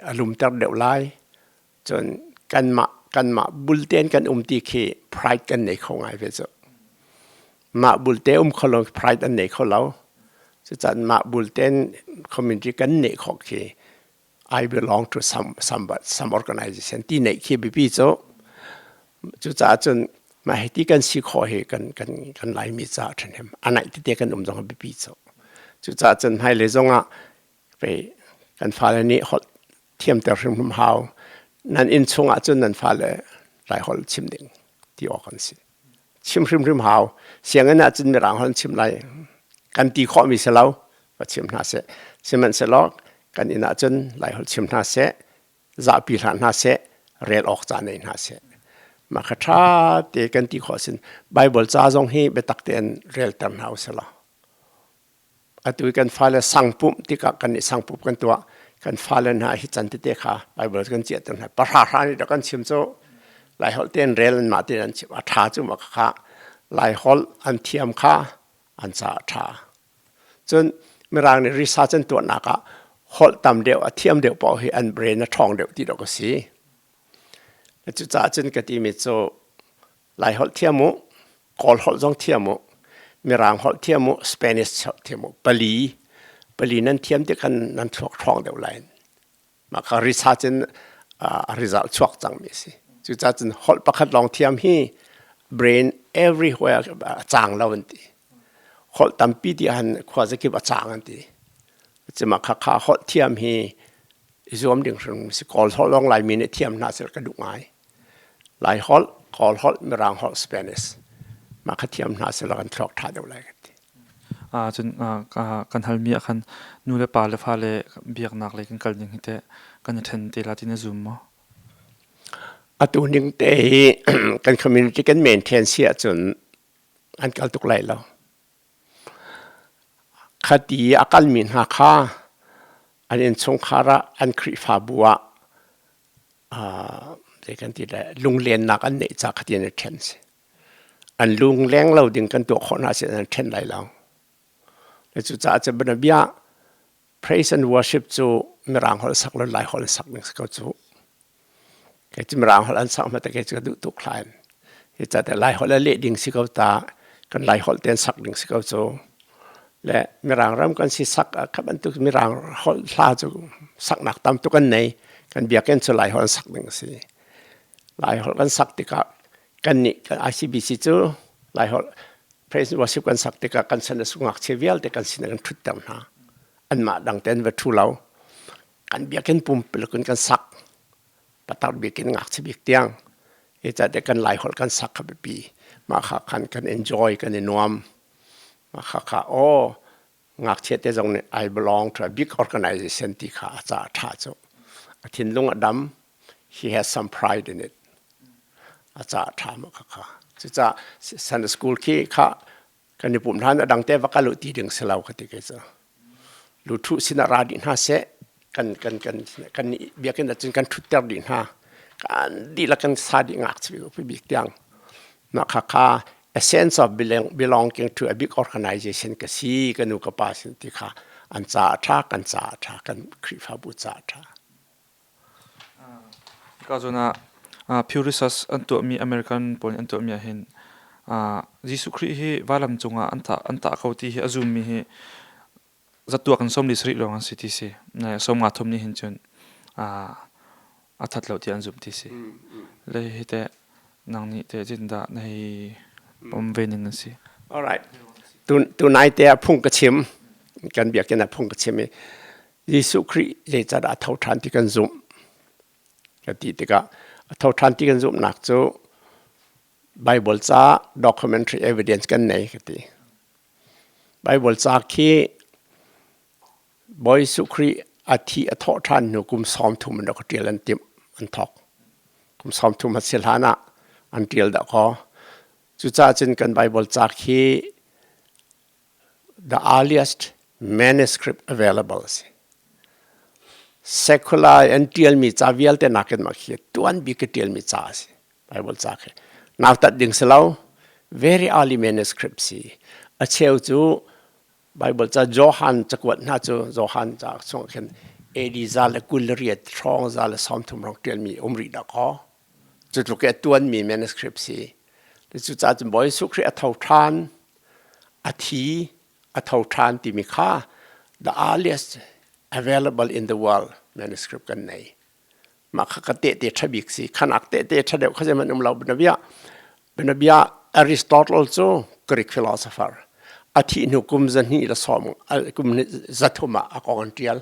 a lumter deuh lai. Cun kanmah kanmah bulten kan um ti khi pride kan nei kho ngai ve cu. Mah bulte um kho lo pride an nei kho lo. Cucaah mah bulten community kan neih khawh khi I belong to some some some organization ti neih khi biapi cu. Cucaah cun mah hi ti kan si khawh hi kan kan kan Laimi caah ṭhahnem a naih tete kan um zong a biapi cu. Cucaah cun hmailei zongah pei kan fale nih holh thiamter hrimhrim hau. Nan inn chungah cun nan fale Laiholh chim ding ti awk an si. Chim hrimhrim hau. Sianginn ah cun Mirang holh chim lai. Kan ti khawhmi si lo. Va chim hna seh. Sihmanhsehlaw kan inn ah cun Laiholh chim hna seh. Zahpi hlah hna seh. Rel awk ca nei hna seh. Mah kha ṭha te kan ti khawh sin Bible ca zong hi biatak tein relter hna usih law Atu i kan fale sangpumh tikah kan nih sangpumh kan tuah. Kan fale hna hi can tete kha Bible kan chiahter hna. Pahra hra nih dah kan chim cu Laiholh tein rel an mah tein an chim. A ṭha cu ma kha Laiholh an thiam kha an caah a ṭha. Cun Mirang nih research an tuahnak ah holh tam deuh a thiam deuh paoh hi an brain a ṭhawng deuh ti dawh ka si. Cucaah cun ka timi cu Laiholh thiam u, Kawl holh zong thiam u, Mirang holh thiam u, Spanish holh thiam u. Pali, pali nan thiam ti khan nan thluak ṭhawng deuh lai. Mah kha research in A result chuak cangmi a si. Cucaah cun holh pakhat lawng thiam hi brain everywhere a cang lo an ti. Holh tampi ti han khua zakip a cang an ti. Cima kha kha holh thiam hi i zuam ding hrim si. Kawl holh lawng Laimi nih thiam hna seh ka duh ngai. Lai holh, Kawl holh, Mirang holh, Spanish. Mah kha thiam hna seh kan thluak ṭha deuh lai ka ti. Cun kan halmi ah khan nu le pa le fale biaknak lei kan kal ning hi teh kan i ṭhen te la ti na zum maw? Atu ning te hi kan community kan maintain si ahcun an kal tuk lai lo. Khati a kalmi hna kha an innchungkhar ah an Khrihfabu ah zei kan ti lai lunglennak an neih ca khati an i ṭhen si. An lungleng lo ding kan tuah khawh hna si an ṭhen lai lo. Cucaah cu bianabia praise and worship cu Mirang holh sak lo Lai holh sak ding si ko cu. Kei cu Mirang holh an sak hmasa kei cu ka duh tuk hlan. Hi ca te Lai holh a leh ding si ko ta kan Lai holh te an sak ding si ko cu. Le Mirang ram kan si sak kha bantuk Mirang holh hla cu saknak tam tuk an nei. Kan biakinn cu Lai holh an sak ding si. Lai holh kan sak tikah kan nih kan ICBC cu Lai holh praise and worship kan sak tikah kan san a ngakchia vialte kan sin kan ṭhutter hna. Anmah dang te an va ṭhu lo. Kan biakinn pumpuluk in kan sak. Patar biakinn ngakchia bik tiang. Hi ca te kan Lai holh kan sak kha biapi. Mah kha khan kan enjoy kan i nuam. Mah kha kha aw ngakchia te zong nih I belong to a big organization ti kha a ca a ṭha cu. A thinlung a dam. He has some pride in it. A ca a ṭha ma kha kha. Cucaah Sunday school khi kha kan i pumh hlan a dang te va kal u ti ding si lo ka ti kei cu. Luthu sinah ra dih hna seh kan kan kan kan biakinn ah cun kan ṭhutter dih hna. Kan dihlak kan sa dih ngakchia bik tiang. Mah kha kha a sense of belonging to a big organization ka si ka nu ka pa sin ti kha an ca a ṭha kan ca a ṭha kan Khrihfabu ca a ṭha. Ka zawn ah Pew Research an tuahmi American pawl nih an tuahmi ah hin Jesuh Khrih hi vailam cungah an tah ko ti hi a zummi hi zatuak in 47 lawng an si ti si. Sawm nga thum nih hin cun a that lo ti an zumh ti si. Le hi teh nang nih teh zeitindah na hei pom ve ning an si? All right. Tunai te ah phung ka chim. Kan biakinn ah phung ka chim i Jesuh Khrih zeicahdah a tho ṭhan ti kan zumh ka ti tikah a tho ṭhan ti kan zumhnak cu Bible ca documentary evidence kan nei ka ti. Bible ca khi Bawi Jesuh Khrih a thi a thawh ṭhan hnu kum 30 an rak ṭial an timh an thawk. Kum 30 a si hlan ah an ṭial dah kaw. Cucaah cun kan Bible ca khi the earliest manuscript available a si. Secular an ṭialmi ca vialte nakin mah khi tuan bik ka ṭialmi ca a si. Bible ca khi. Nautat ding si lo. Very early manuscript si. A cheu cu Bible ca Johan cakuat hna cu Johan ca chung khin AD za le 28 hrawng za le 30 rong ṭialmi um rih dah kaw. Cu tluk i a tuanmi manuscript si. Cucaah cun Bawi Jesuh Khrih a tho ṭhan a thi a tho ṭhan timi kha the earliest available in the world manuscript kan nei. Mah kha ka tehte ṭha bik si. Khanak tehte ṭha deuh kha zeihmanh um lo. Bianabia bianabia Aristotle cu Greek philosopher. A thih hnu kum zahnih le sawm kum zathum ah a kong an ṭial.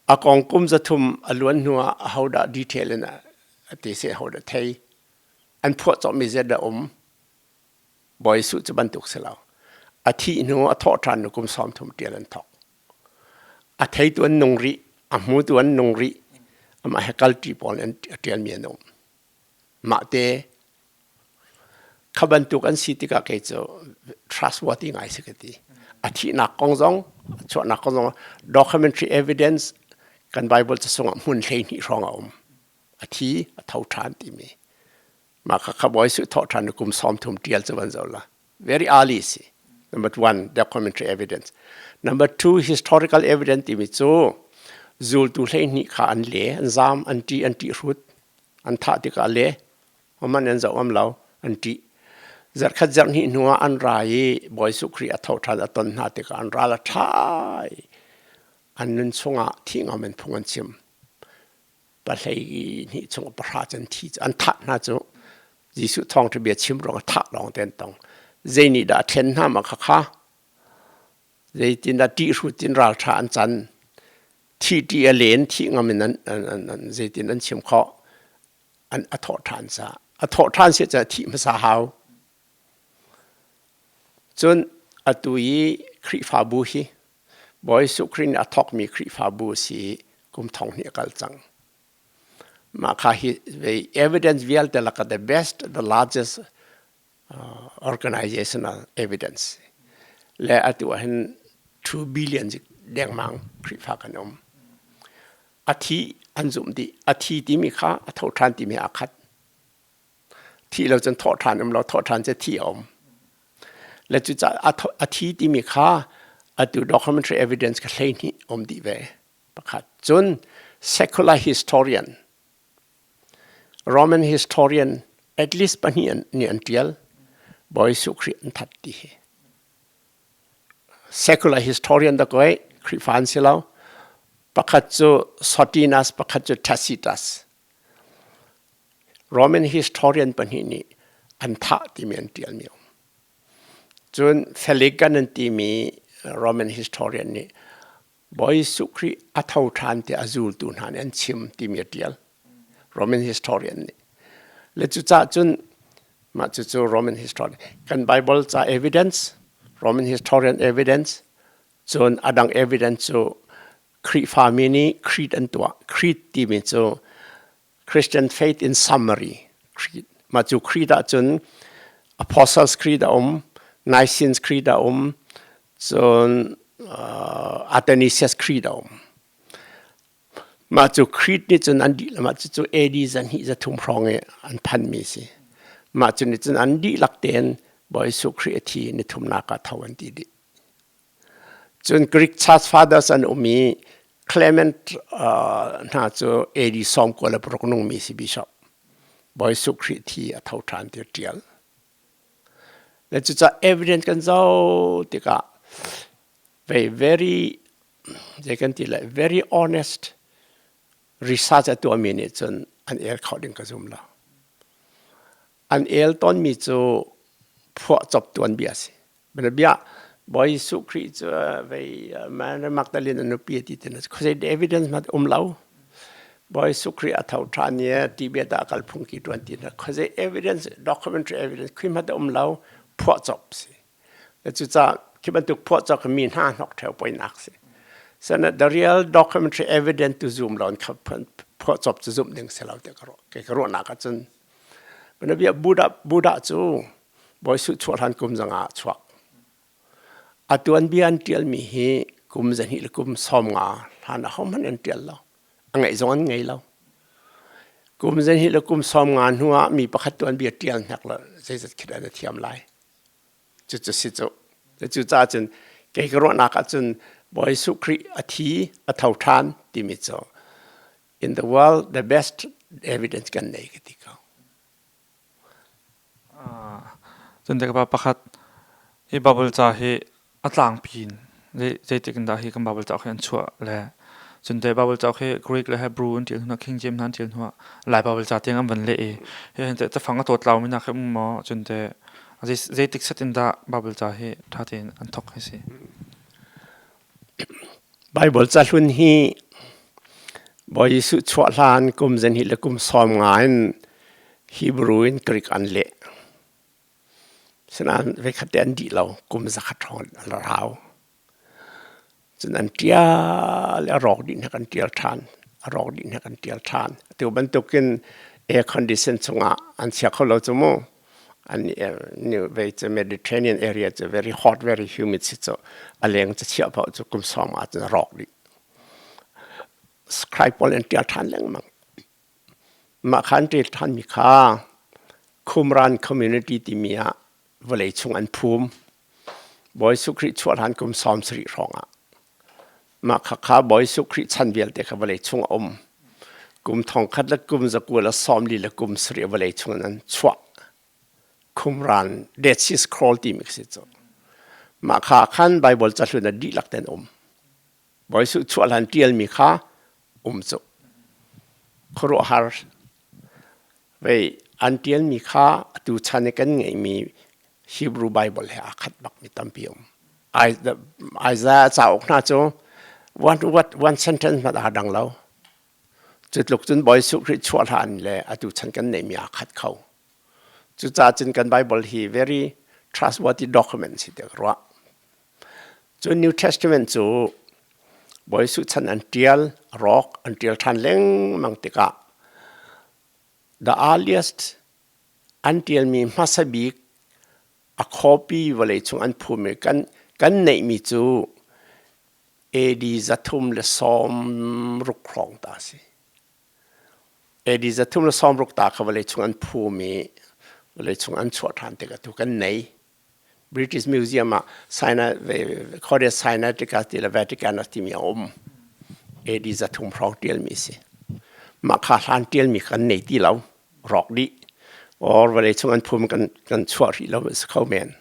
A kong kum zathum a luan hnu ah ahodah detail in a ti si ahodah thei. An phuah cawhmi zet a um. Bawi Jesuh cu bantuk si lo. A thih hnu a thawh ṭhan hnu kum 30 ṭial an thawk. A theitu an nung rih, a hmutu an nung rih. Amah he kalṭi pawl an a ṭialmi an um. Mah te kha bantuk an si tikah kei cu trustworthy ngai si ka ti. A thihnak kong zong, a chuahnak kong zong documentary evidence kan Bible ca sungah hmun 12 hrawng a um. A thi, a tho ṭhan timi. Mah kha kha Bawi Jesuh thawh ṭhan kum 30 ṭial cu van zoh la. Very early si. Number one, documentary evidence. Number two, historical evidence timi cu zultu 12 kha an le, an zaam, an ṭih, an ṭih hrut. An thah tikah le, man an zoh ngam lo, an ṭih. Zarhkhat zarhhnih hnu ah an ra i Bawi Jesuh Khrih a tho ṭhan a ton hna tikah an ral a ṭhai. An nun chungah thih ngam in phung an chim. Pahlei hnih chung pahra cun thi cu an thah hna cu. Jesuh thawngṭha bia chim ruang ah thah lawng te an tong. Zei nih dah a ṭhen hna ma khakha? Zeitindah ṭihhrut in ralṭha an can? Thih ṭih a len, thih ngam in an zeitin an chim khawh? An a thawh ṭhan caah. A thawh ṭhan si caah thih hmasa hau. Cun atu i Khrihfabu hi Bawi Jesuh Khrih nih a thawkmi Khrihfabu a si i kum thong hnih a kal cang. Mah kha hi evidence vialte lakah the best, the largest organizational evidence le atu ah hin 2 billion dengmang Khrihfa kan um. A thi an zumh dih. A thi timi kha a tho ṭhan timi aa khat. Thi lo cun thawh ṭhan um lo, thawh ṭhan cu thi a um. Le cucaah a thi timi kha atu documentary evidence ka 12 um dih ve. Pakhat. Cun secular historian Roman historian at least pahnih nih an ṭial. Bawi Jesuh Khrih an that ti hi. Secular historian da koi Khrihfa an si lo. Pakhat cu Sotinas, pakhat cu Tacitus. Roman historian pahnih nih an thah timi an ṭialmi a um. Cun Philigan an timi Roman historian nih Bawi Jesuh Khrih a tho ṭhan tiah a zultu hna nih an chim timi a ṭial. Roman historian nih. Le cucaah cun mah cucu Roman historian kan Bible ca evidence, Roman historian evidence, cun a dang evidence cu Khrihfami nih creed an tuah. Creed timi cu Christian faith in summary creed. Mah cu creed ahcun Apostles Creed a um, Nicene Creed a um, cun Athanasius Creed a um. Mah cu Creed nih cun an dihlak mah cucu AD 1200 hrawng i an phanmi si. Mah cu nih cun an dihlak tein Bawi Jesuh Khrih a thi ni thumnak ah tho an ti dih. Cun Greek Church Fathers an um i Clement hna cu AD 96 nungmi si bishop. Bawi Jesuh Khrih thi a tho ṭhan ti a ṭial. Le cucaah evidence kan zoh tikah very very zei kan ti lai very honest research a tuahmi nih cun an el kho ding ka zum lo. An el tawnmi cu phuahcop tuanbia a si. Bianabia Bawi Jesuh Khrih cu vei Mary Magdalene a nupi ti tin khuazei evidence hmanh um lo. Bawi Jesuh Khrih a tho ṭhan i ti bia dah kal phung ki ṭuan ti na khuazei evidence documentary evidence khui hmanh um lo phuahcop si. Cucaah khi bantuk phuahcop mi hna hnok ṭheo poinak si. Sana the real documentary evidence tu zoom lo phuahcop cu zumh ding si lo te ka ruah. Kei ka ruahnak ahcun Bianabia Buddha Buddha cu Bawi Suh chuah hlan kum zanga ah chuak. A tuanbia an ṭialmi hi kum 200 le kum 50 hlan ahohmanh an ṭial lo. A ngeih zong an ngei lo. Kum 200 le kum 50 hnu ah mi pakhat tuanbia ṭial hnek lo zeizat khit an thiam lai. Cucu si cu. Cucaah cun kei ka ruahnak ahcun Bawi Jesuh Khrih a thi, a tho ṭhan timi cu in the world the best evidence kan nei ka ti ko. Cun te ka pa pakhat hi Bible ca hi a tlangpi in zeitik in dah hi kan Bible cauk hi an chuah le cun te Bible cauk hi Greek le Hebrew an ṭial hnu King James hna an ṭial hnu Lai Bible ca tiang an van leh i hi hin cafang a tawt laumi nak hi um maw cun te zeitik set in dah Bible ca hi ṭha tein an thok hi si. Bible ca hlun hi Bawi Jesuh chuah hlan kum 250 le kum 50 in Hebrew in Greek an leh. Sinain voikhat te an dih lo, kum 100 hrawng an rau. Cun an ṭial i a rawk dih hnek an ṭial ṭhan, a rawk dih hnek an ṭial ṭhan. Atu bantukin air condition chungah an chia kho lo cu mu. An vei cu Mediterranean area cu very hot, very humid si cu a leng cu chiah paoh cu kum sawm ah cun a rawk dih. Scribe pawl an ṭial ṭhan lengmang. Mah kha an ṭial ṭhanmi kha Qumran community timi ah vawlei chung an phum. Bawi Jesuh Khrih chuah hlan kum 70 hrawng ah Mah khakha Bawi Jesuh Khrih chan vialte kha vawlei chung a um. Kum thongkhat le kum zakua le 40 le kum 70 vawlei chung in an chuah. Qumran Dead Sea Scroll timi khi si cu. Mah kha khan Bible cahlun a dihlak ten um. Bawi Jesuh chuah hlan ṭialmi kha um cu. Khuaruahhar vei an ṭialmi kha atu chan i kan ngeihmi Hebrew Bible he aa khat bakmi tampi um. Isaiah cauk hna cu one, what, one sentence hmanh aa dang lo. Cu tluk cun Bawi Jesuh Khrih chuah hlan le atu chan kan neihmi aa khat kho. Cucaah cun kan Bible hi very trustworthy document si tiah ka ruah. Cun New Testament cu Bawi Jesuh chan an ṭial, a rawk, an ṭial ṭhan lengmang tikah the earliest an ṭialmi hmasa bik a copy vawleicung an phumi kan kan neihmi cu AD 360 hrawng ta a si. AD 360 ta kha vawleicung an phum i vawleicung an chuah ṭhan tikah tu kan nei. British Museum ah Sinai, Codex Sinaiticus ti le Vaticanus timi a um. AD 300 hrawng ṭialmi a si. Mah kha hlan ṭialmi kan nei ti lo. Rawk dih. Or vawleicung an phum kan, kan chuah rih lo a si kho men.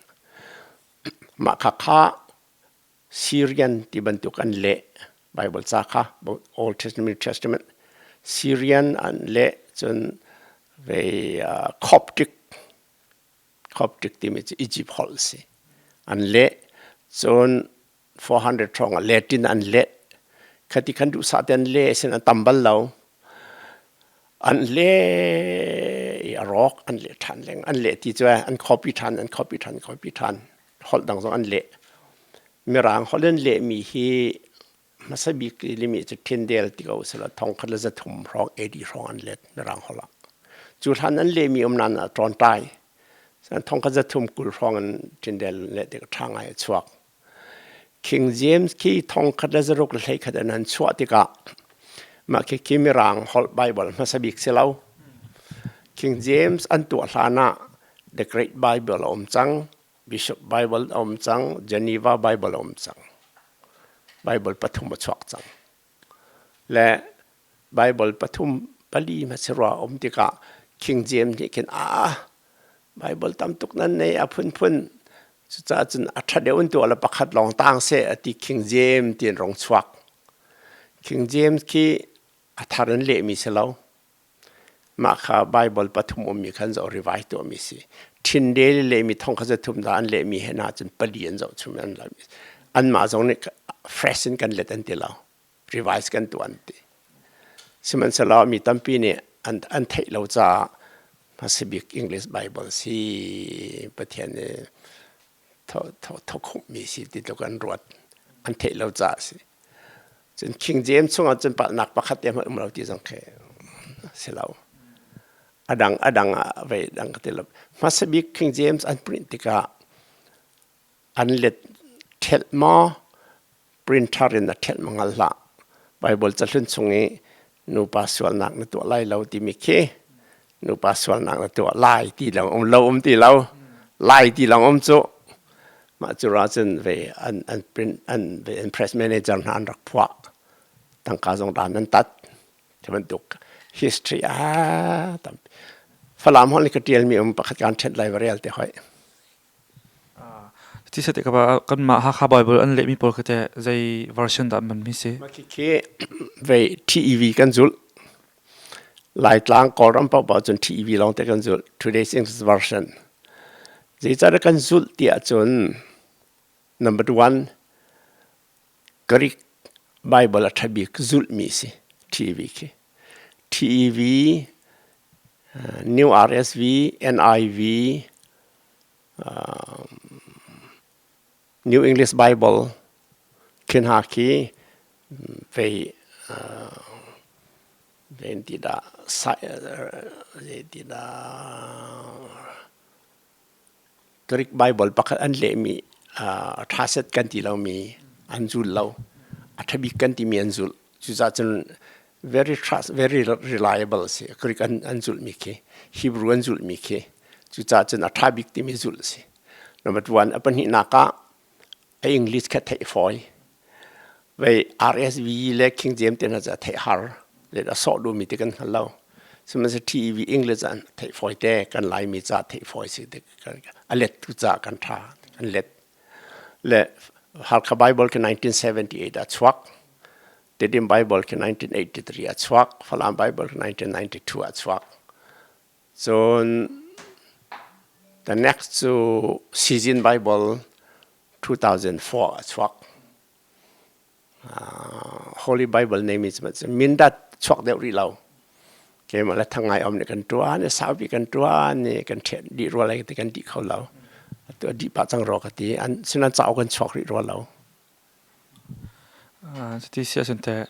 Mah kha kha Syrian ti bantuk an leh Bible ca kha Old Testament New Testament Syrian an leh cun ve Coptic Coptic timi cu Egypt holh si an leh cun 400 hrawng ah Latin an leh khati khan duhsah te an leh sin an tam bal lo an leh i a rawk an leh ṭhan leng an leh ti cu an copy ṭhan an copy ṭhan copy ṭhan holh dang zong an leh. Mirang holh in lehmi hi hmasa bik i limi cu Tyndale ti ko sila 1300 hrawng AD hrawng an let Mirang holh ah. Cu hlan an lehmi um nan ah ṭawnṭai. 1320 hrawng in Tyndale leh tik ṭha ngai a chuak. King James khi 1621 in an chuah tikah mah khi khi Mirang holh Bible hmasa bik si lo. King James an tuah hlan ah The Great Bible a um cang. Bishop Bible a um cang, Geneva Bible a um cang. Bible pathum a chuak cang. Le Bible pathum pali ma si rua um tikah King James nih khin a Bible tam tuk nan nei a phunphun cucaah cun a ṭha deuh in tuah le pakhat lawng tang seh a ti King James tiin rong chuak. King James khi a thar in lehmi si lo. Mah kha Baibal pathum ummi kha an zoh revise tuahmi si. Tyndale i lehmi thong kha zathum dah an lehmi he hna cun pali an zoh chum an lehmi. Anmah zong nih fresh in kan let an ti lo. Revise kan tuah an ti. Sihmanhsehlaw mi tampi nih an, an theih lo caah hmasa bik English Bible si Pathian nih thawkhumhmi si ti tluk an ruat. An theih lo caah si. Cun King James chungah cun palhnak pakhat te hmanh um lo ti zong khi si lo. A dang a dang ah vei dang ka ti lo. Hmasa bik King James an print tikah an let ṭhelh maw printer in a ṭhelh ma ngal hlah. Bible cahlun chung i nupa sualnak na tuah lai lo timi khi nupa sualnak na tuah lai ti lawng um lo um ti lo lai ti lawng um cu mah cu ra cun ve an an print an ve an press manager hna an rak phuah tangka zong dan an tat ti bantuk history a tam Falam hol ni ka tial mi um pakhat kan ṭhet lai va rel te hoi. Ti set ka ba kanmah Hakha Bible an lehmi pawl kha teh zei version dah an hmanmi si? Mah khikhi vei TEV kan zulh. Laitlang Kawlram paohpaoh cun TEV lawng te kan zulh. Today's English version. Zeicahdah kan zulh ti ahcun number one Greek Bible a ṭha bik zulhmi si TEV khi. TEV, New RSV, NIV, New English Bible khi hna khi vei ti dah ti dah Greek Bible pakhat an lehmi a ṭha set kan ti lomi an zul lo. A ṭha bik kan timi an zulh. Cucaah cun very trust, very reliable a si. Greek an, an zulhmi khi, Hebrew an zulhmi khi. Cucaah cun a ṭha bik timi zulh a si. Number one, a pahnihnak ah a English kha theih fawi. Vei RSV le King James te hna cu a theih har. Le a sawh duhmi ti kan hngal lo. Sihmanhsehlaw TEV English ah theih fawi te, kan Laimi ca theih fawi si te, a let tu ca kan ṭha, kan let. Le Halkha Bible khi 1978 ah chuak. Tedim Bible khi 1983 a chuak, Falam Bible khi 1992 a chuak. Cun the next cu Season Bible 2004 a chuak. Holy Bible name is mindat chuak deuh rih lo. Keimah le thang ngai om nih kan tuan i saupi kan tuan i kan ṭhian dih rua lai ti kan dih kho lo. Atu a dih pah cang rua ka ti. An sinan cauk kan chuak rih rua lo. Cuti si ahcun teh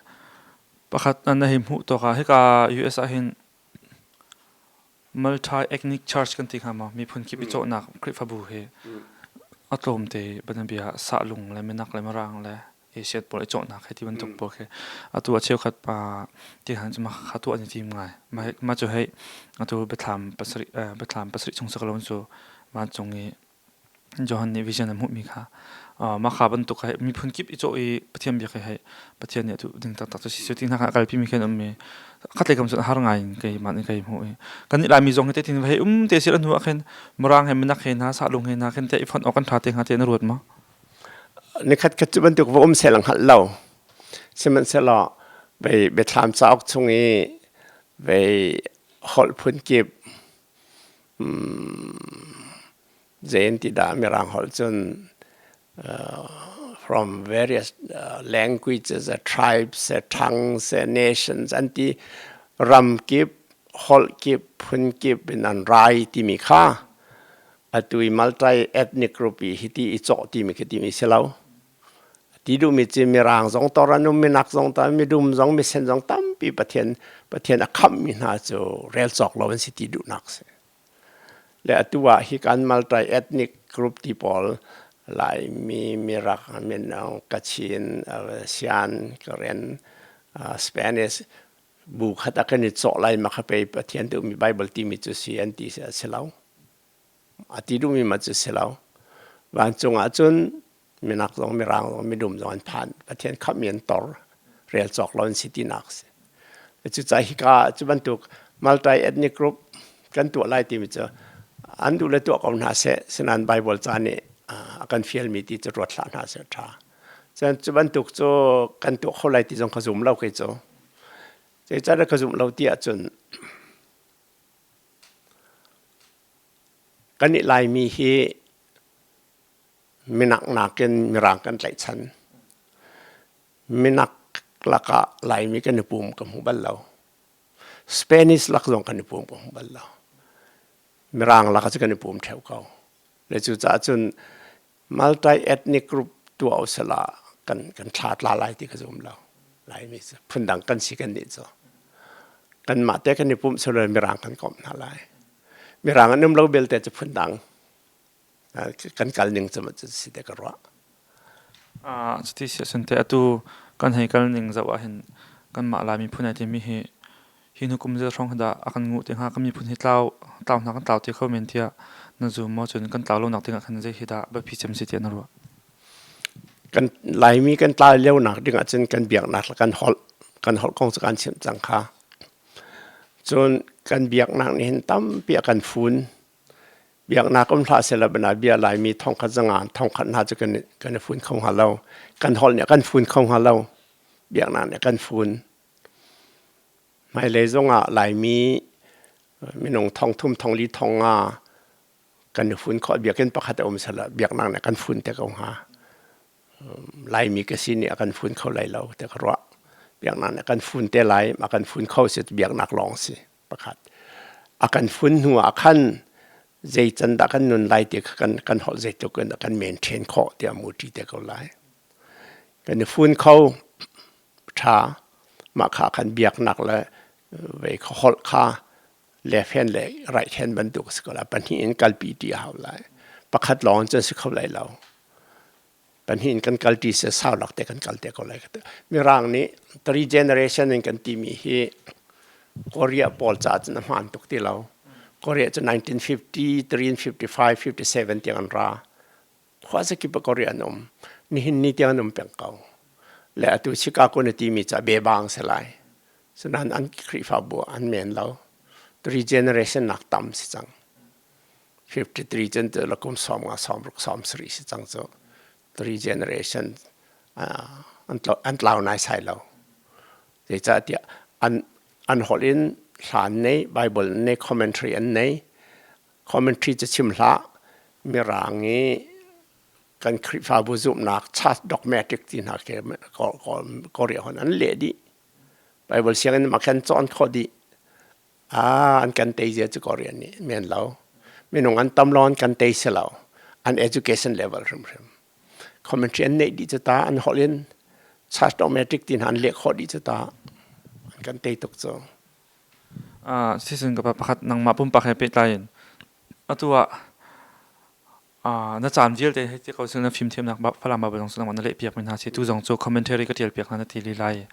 pakhat na hei hmuh tawk ah hika US ah hin multi-ethnic church kan ti hnga maw miphun kip i cawhnak Khrihfabu hi a tlawmte banabia sahlung le minak le mirang le Asian pawl i cawhnak hei ti bantuk pawl khi atu a cheukhat pa ti han cu kha tuah an i tim ngai. Mah cu hei atu biathlam pasarih biathlam pasarih chung sakalon cu vancung i Johan nih vision a hmuhmi kha mah kha bantuk kha miphun kip i cawh i Pathian biak hi hei Pathian nih a duh ding taktak cu si cu ti hna kha a kalpimi khi an um i khatlei kam cun a har ngai in keimah nih kai hmuh i kannih Laimi zong hi tetin hei um te sil a hnu ah khin Mirang he minak he hna sahlung he hna khin te i fonh awk kan ṭha te hnga te na ruat maw? Nikhat khat cu bantuk va um seh lang hngalh lo. Sihmanhsehlaw vei biathlam cauk chung i vei holh phun kip Zei ti dah Mirang holh cun from various languages, tribes, tongues, nations an ti ram kip, holh kip, phun kip in an rai timi kha atu i multi ethnic group i hiti i cawh timi khi timi si lo. Ti duhmi cu Mirang zong tor an um, minak zong tor, midum zong, misen zong tampi Pathian Pathian a khamhmi hna cu rel cawk lo an si ti duhnak si. Le atu ah hi kan multi ethnic group ti pawl Laimi, Mirak, Minung, Kachin, Sian, Karen, Spanish bu khat ah kan i cawh lai ma kha pei Pathian duhmi Bible timi cu si an ti si a si lo. A ti duhmi ma cu si lo. Vancung ah cun minak zong mirang zong midum zong an phan Pathian khamhmi an tor rel cawk lo an si tinak si cucaah hika cu bantuk multi ethnic group kan tuah lai timi cu an duh le tuah ko hna seh sinain Bible ca nih a kan fialmi ti cu ruat hlah hna seh ṭha cun cu bantuk cu kan tuah kho lai ti zong ka zum lo kei cu zeicahtiah ka zumh lo ti ahcun kan i Laimi hi Minak nakin Mirang kan tlaihchan. Minak lakah Laimi kan i pum ka hmu bal lo. Spanish lak zong kan i pum ka hmu bal lo. Mirang lak cu kan i pum ṭheo ko. Le cucaah cun multi-ethnic group tuah usila kan kan thla tla lai ti ka zum lo. Laimi cu phundang kan si kan nih cu. Kanmah te kan i pumh silo Mirang kan komh hna lai. Mirang an um lo belte cu phundang. Kan kal ning cu si te ka ruah. Cuti si ahcun teh atu kan hei kal ning zoh ahhin kanmah Lai miphun ai timi hi hi hnu kum zel hrawng dah a kan nguh te hnga kan miphun hi tlau tlau hna kan tlau te kho men tiah na zum maw cun kan tlau lonak ding ah khan zei hi dah biapi cem si tiah na ruah? Kan Laimi kan tlau lionak ding ahcun kan biaknak le kan holh kan holh kong cu kan chimh cang kha. Cun kan biaknak nih hin tampi a kan fun. Biaknak um hlah sehla bana bia Laimi thongkhat zanga thongkhat hna cu kan kan i fun kho hnga lo. Kan holh nih a kan fun kho hnga lo. Biaknak nih a kan fun. Hmailei zongah Laimi minung thong thum thong li thong nga kan i fun khawh biakinn pakhat a um sehla biaknak nih a kan fun te ko hnga. Laimi ka si nih a kan fun kho lai lo te ka ruah. Biaknak nih a kan fun te lai, a kan fun kho si biaknak lawng si. Pakhat. A kan fun hnu ah khan zei can dah kan nun lai ti kha kan kan holh zeitluk in kan maintain khawh tiah mu ṭi te ko lai. Kan i fun kho ṭha mah kha khan biaknak le vei kha holh kha left hand le right hand bantuk si ko lai pahnih in kalpi ṭi a hau lai. Pakhat lawng cun si kho lai lo. Pahnih in kan kal ṭi se sau lak te kan kal te ko lai. Mirang nih three generation in kan timi hi Korea pawl ca cun a hmaan tuk ti lo. Korea cu 1953, 55, 57 tiang an ra. Khua zakip ah Korea an um. Nihin ni tiang an um peng ko. Le atu Chicago na timi ca bebang si lai. Sinain an Khrihfabu an men lo. Three generation nak tam si cang. 53 cun tu la kum sawm nga sawm ruk sawm sarih si cang cu. Three generation an tlau nai sai lo. Zeicahtiah an an holh in hla an nei, Bible an nei, commentary an nei. Commentary cu chim hlah. Mirang i kan Khrihfabu zumhnak church dogmatic ti hna khi Korea hon an leh dih. Bible sianginn ma khan cawn khawh dih. Ah, an kan tei zia cu Korea nih men lo. Minung an tam lo an kan tei si lo. An education level hrimhrim. Commentary an neih dih cu ta an holh in church dogmatic ti hna an leh khawh dih cu ta an kan tei tuk cu. Ah, season ka pa pakhat nangmah pumpak he pehtlai in atu ah na caan vialte hei ti ko na fimthiamnak Falam Bible zong cu nangmah na lehpiak mi hna si tu zong cu commentary ka ṭial piak hna na ti lila i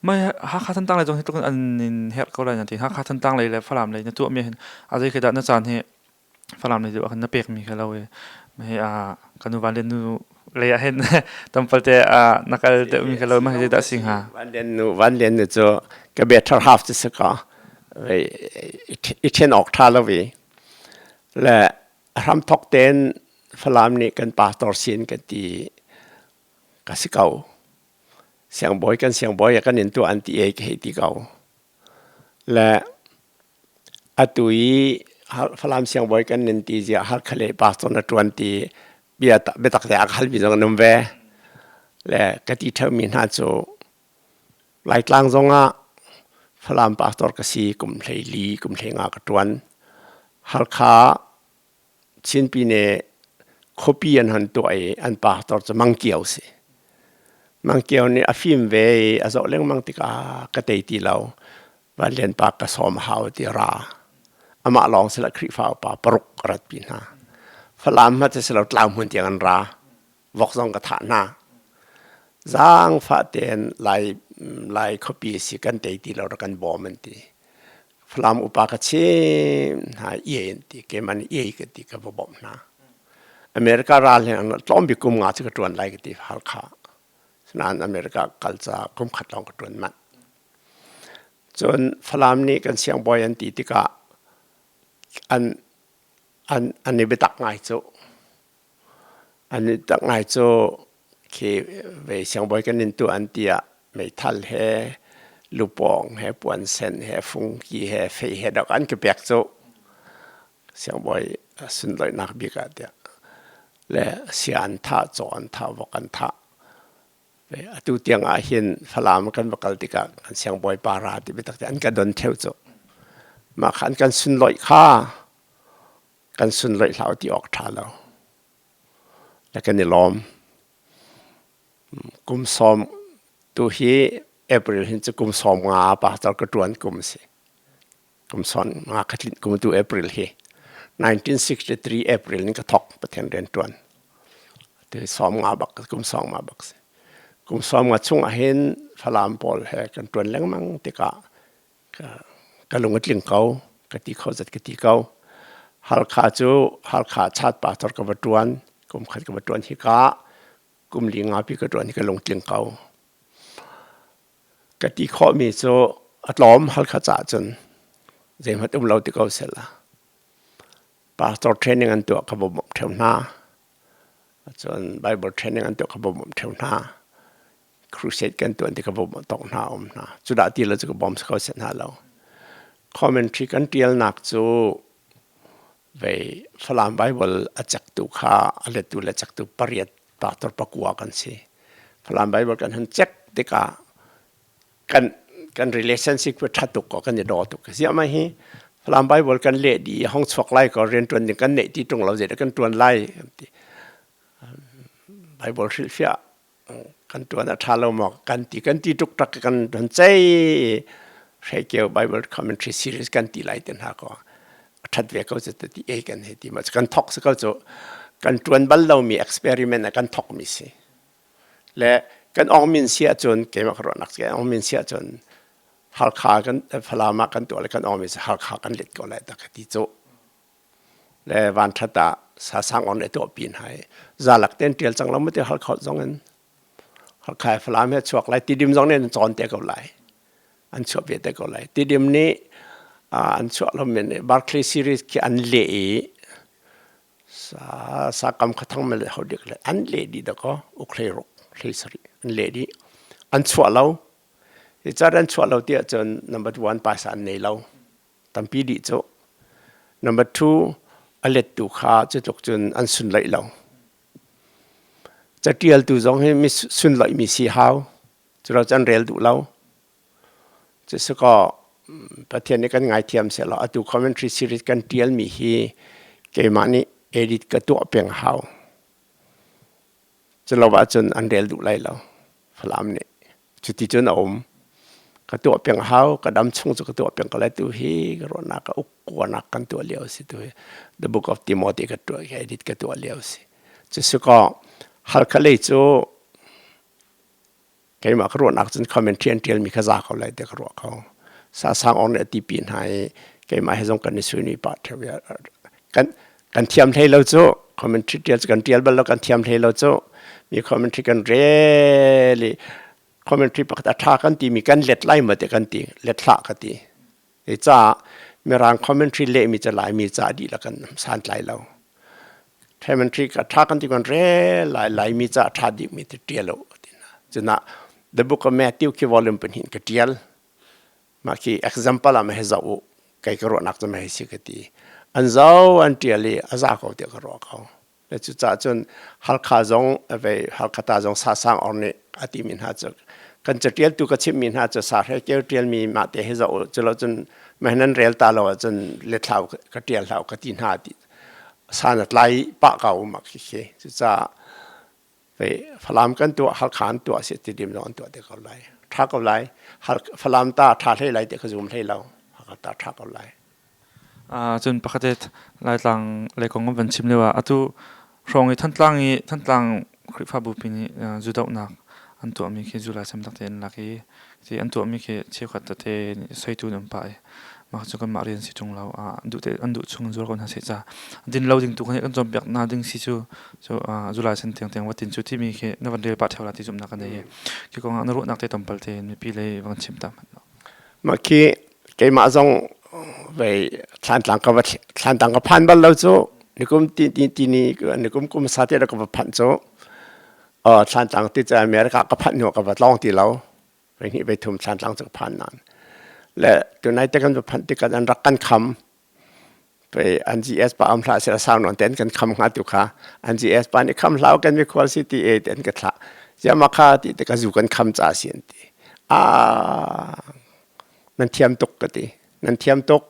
Mai Hakha Thantlang lei zong hi tluk an in herh ko lai na ti. Hakha Thantlang lei le Falam lei na tuah mi hin a zei khi dah na caan hi Falam lei deuh ah khan na pek mi kha lo i hi a kan nu Van Lian nu lei ah hin tampal te na kal deuh mi kha lo ma hi dah si hnga. Van Lian nu Van Lian nu cu ka better half cu si ka i ṭhen awk ṭha lo i le hramthok tein Falam nih kan pastor sin kan ti ka si ko. Siangbawi kan siangbawi ah kan in tuah an ti ei ka hei ti ko. Le atu i Falam siangbawi kan nin ti zia Halkha le pastor na ṭuan ti bia biatak te a ka halmi zong an um ve. Le ka ti ṭheumi hna cu Laitlang zongah Falam pastor ka si kum 14 kum 15 ka ṭuan. Halkha Chinpi nih khuapi an hon tuah i an pastor cu Mang Kio si. Mang Kio nih a fim ve i a zoh lengmang tikah ka tei ti lo. Van Lian pa ka sawm hau ti ra. Amah lawng sila Khrihfa upa paruk a ratpi hna. Falam hmat si lo tlau hmun tiang an ra. Vok zong ka thah hna. Zaangfah tein Lai, Lai khuapi si kan tei ti lo rak kan bawm an ti. Falam upa ka chim hna iai an ti keimah nih iai ka ti ka va bawmh hna. America ral he tlawm bik kum nga cu ka ṭuan lai ka ti Halkha. Sinain America kal ca kum khat lawng ka ṭuan manh. Cun Falam nih kan siangbawi an ti tikah an an an i biatak ngai cu. An i tak ngai cu khi ve siangbawi kan in tuah an ti ah meithal he lupawng he puansen he fungki he fei he dok an ka pek cu siangbawi sunlawinak bik ah tiah le sia an thah caw an thah vok an thah atu tiang ah hin Falam kan va kal tikah kan siangbawi pa ra ti biatak te an ka don theu cu mah kha an kan sunlawih kha kan sunlawih hlah ti awk ṭha lo le kan i lawm kum sawm tu hi April hin cu kum 15 pastor ka ṭuan kum si kum 15 ka tlinh kum tu April hi 1963 April in ka thok Pathian rian ṭuan tu 15 bak kum 15 bak si kum 15 chung ah hin Falam pawl he kan ṭuan lengmang tikah ka lung a tling ko ka ti kho zat ka ti ko Halkha cu Halkha chat pastor ka va ṭuan kum khat ka va ṭuan hika kum li nga pi ka ṭuan hi ka lung tling ko ka ti khawhmi cu a tlawm Halkha caah cun zeihmanh um lo ti ko sela pastor training an tuah ka bawmh ṭheo hna cun Bible training an tuah ka bawmh ṭheo hna crusade kan tuan ti ka bawm tok hna um hna cu dah ti lo cu ka bawm ko set hna lo commentary kan tialnak cu vei Falam Bible a chektu kha a lettu le chektu pariat pastor pakua kan si Falam Bible kan han check tikah kan kan relationship ku tha tuk ko kan i daw tuk ziah mai hi Falam Bible kan leh di hong chuak lai ko rian tuan ding kan neih ti tung lo zei kan tuan lai Bible hrilhfiah kan ṭuan a ṭha lo maw kan ti kan ti tuk tak kan kan cei hreikeu Bible commentary series kan ti lai te hna ko a ṭhat ve ko cu ti ei kan hei ti ma kan thok si ko cu kan ṭuan bal lomi experiment ah kan thok mi si le kan ong min si ahcun keimah ka ruahnak si ong min si ahcun Halkha kan Falam ah kan tuah le kan ong min si Halkha kan let ko lai ta ka ti cu Le vanṭhat ah sasang on le tuah pin hai zalak ten ṭial cang lo mu ti Halkha zong in Halkha Falam he chuak lai Tidim zong nih an cawn te ko lai an chuah ve te ko lai Tidim nih an chuah lo men Barclay series khi an leh i sa sakam khathang mel ho dik le an leh dih dakaw uk hlei ruk hlei sarih an leh dih an chuah lo. Hi car an chuah lo ti ahcun number one paisa an nei lo. Tampi dih cu. Number two a lettu kha cu tluk cun an sunloih lo. Catialtu zong hi mi sunloih mi si hau. Cu lo cu an rel duh lo. Cusukaw Pathian nih kan ngaithiam sehlaw atu commentary series kan ṭialmi hi keimah nih edit ka tuah peng hau. Culo ahcun an rel duh lai lo Falam nih. Cuti cun a um. Ka tuah peng hau, ka dam chung cu ka tuah peng ko lai tu hi ka ruahnak ka uk kuanak kan tuah lio si tu hi. The Book of Timothy ka tuah edit ka tuah lio si. Cusukaw Halkha lei cu Keimah ka ruahnak cun commentary an ṭialmi kha za ko lai tiah ka ruah ko. Sasang or nih a ti pi hna i keimah he zong kan i suini pah ṭheo i kan kan thiam hlei lo cu commentary ṭial cu kan ṭial bal lo kan thiam hlei lo cu mi commentary kan rel i commentary pakhat a ṭha kan timi kan let lai maw ti kan ti let hlah ka ti. Caah Mirang commentary lehmi cu Laimi ca dihlak kan santlai lo. Commentary ka ṭha kan ti kan rel lai Laimi ca ṭha dikmi ti ṭial u tina. Cunah The Book of Matthew khi volume pahnih ka ṭial. Mah khi example ah ma he zoh u. Kei ka ruahnak cu ma hei si ka ti. An zo an ṭial i a za ko tiah ka ruah ko. Le cucaah cun Halkha zong vei Halkha ta zong Sasang or nih a timi hna cu kan catialtu ka chimmi hna cu sahre keu ṭialmi mah te hi zoh culo cun mah nan rel ta lo ahcun lethlau ka ṭial hlah ka ti hna ti san a tlai pah ko mak khi khi cucaah vei Falam kan tuah Halkha an tuah si ti dim zong an tuah te ko lai ṭha ko lai Falam ta ṭha hlei lai ti ka zum hlei lo Halkha ta ṭha ko lai. Cun pakhat Laitlang lei kong kan van chim lio ah atu hrawng i Thantlang i Thantlang Khrihfabu pi nih zudohnak an tuahmi khi zu lai sem tak tein lak i ti an tuahmi khi cheukhat tete nih soitu an um pah i mah cu kanmah rian si ṭung lo duh te an duh chung zuar ko hna seh ca din lo ding tu kha kan cawnpiak hna ding si cu cu zu lai sen tiang tiang va tin cu timi khi na van rel pah ṭheo la ti zumhnak ka nei i khi kong ah na ruahnak te tlawmpal te mipi lei van chim ta hmanh. Mah khi keimah zong vei Thlantlang ka va Thlantlang ka phan bal lo cu nikum ti ti ti ni nikum kum sa te ka va phanh cu Thlantlang ti cu America ka phanh hnu ka va tlawng ti lo vei hnih vei thum Thlantlang cu ka phan nan le tunai te kan va phanh tikah an rak kan kham pei an GS pa am hlah sila sau non ten kan kham hnga tu kha an GS pa nih kham hlau kan mikhual si ti e ten ka thlah ziama kha ti te ka zu kan kham cha si an ti a nan thiam tuk ka ti nan thiam tuk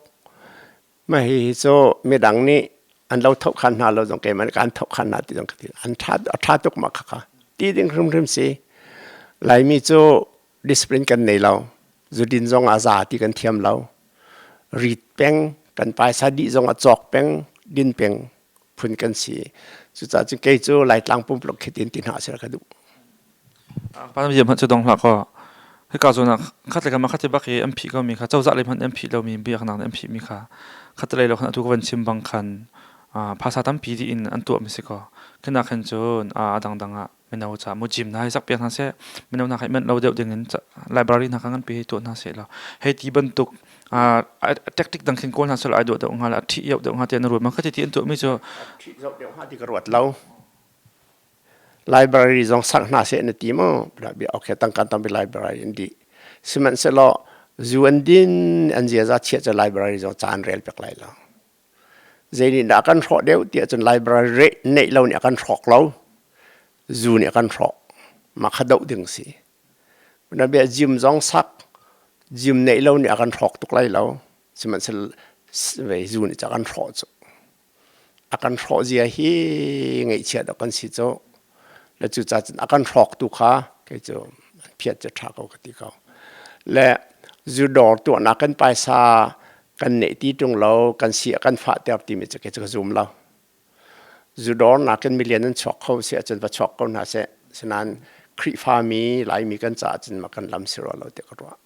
ma hi hi cu midang nih an lo tho khan hna lo zong keimah nih kan tho khan hna ti zong ka ti an tha a tha tuk ma kha kha ti ding hrimhrim si Laimi cu discipline kan nei lo zudin zong a za ti kan thiam lo rit peng kan paisa dih zong a cawk peng din peng phun kan si cucaah cun kei cu Laitlang pumpuluk khitin ti hna sila ka duh. Pa nam hmanh cu dong hlah kaw hika zawn ah khat le kam khat bak i an phih ko mi kha cozah lei hmanh an phih lomi biaknak nih an phih mi kha khat lei lo khan atu ka van chim bang khan phasa tampi dih in an tuah mi si kaw khina khan cun a dangdang ah mino ca mu gym hna hi sak piak hna seh mino hna kha i manh lo deuh ding in library hna kha ngan pi tuah hna seh law hei ti bantuk tactic dang khin kawl hna seh law ai dawh deuh hnga la a ṭhi deuh hnga ti an ruat ma khati ti an tuah mi cu ṭhi zoh deuh hnga ti ka ruat lo library zong sak hna seh na ti maw bia okay tangka tampi library an dih sihmanhsehlaw zu an din an ziaza chiah cu library zong ca an rel pek lai lo Zei nih dah a kan hrawh deuh tiah cun library neih lo nih a kan hrawk lo. Zu nih a kan hrawk. Mah kha doh ding si. Na bia gym zong sak, gym neih lo nih a kan hrawk tuk lai lo. Sihmanhsehlaw zu nih cu a kan hrawh cu. A kan hrawh zia hi ngaihchia dawh kan si cu. Le cucaah cun a kan hrawktu kha kei cu an phiat cu ṭha ko ka ti ko. Le zu dawr tuahnak kan paisa kan neih ti ṭung lo kan si a kan fahter timi cu kei cu ka zum lo zudawr nakin milian an chuak kho si ahcun va chuak ko hna seh sinain Khrihfami Laimi kan caah cun ma kan lam si rua lo ti ka ruah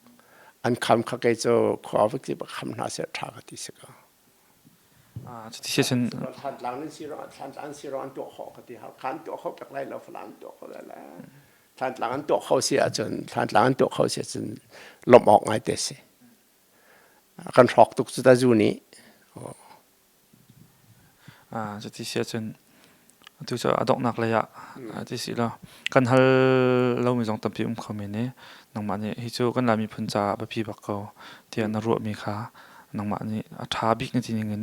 an kham kha kei cu khua vik ba kham hna seh ṭha ka ti si ko Cuti si cun Thantlang nan si ro Thantlang si ro an tuah khawh ka ti har khan tuah kho pek lai lo Falam tuah kho lai la Thantlang an tuah kho si ahcun Thantlang an tuah kho si ahcun lawmh awk ngai te si A kan hrawk tuk cu ta zu nih. Cuti si ahcun Atu cu a donghnak lei ah ti si law kan hal lomi zong tampi um kho men i nangmah nih hi cu kan Lai miphun caah biapi bak ko tiah na ruahmi kha nangmah nih a ṭha bik na ti ning in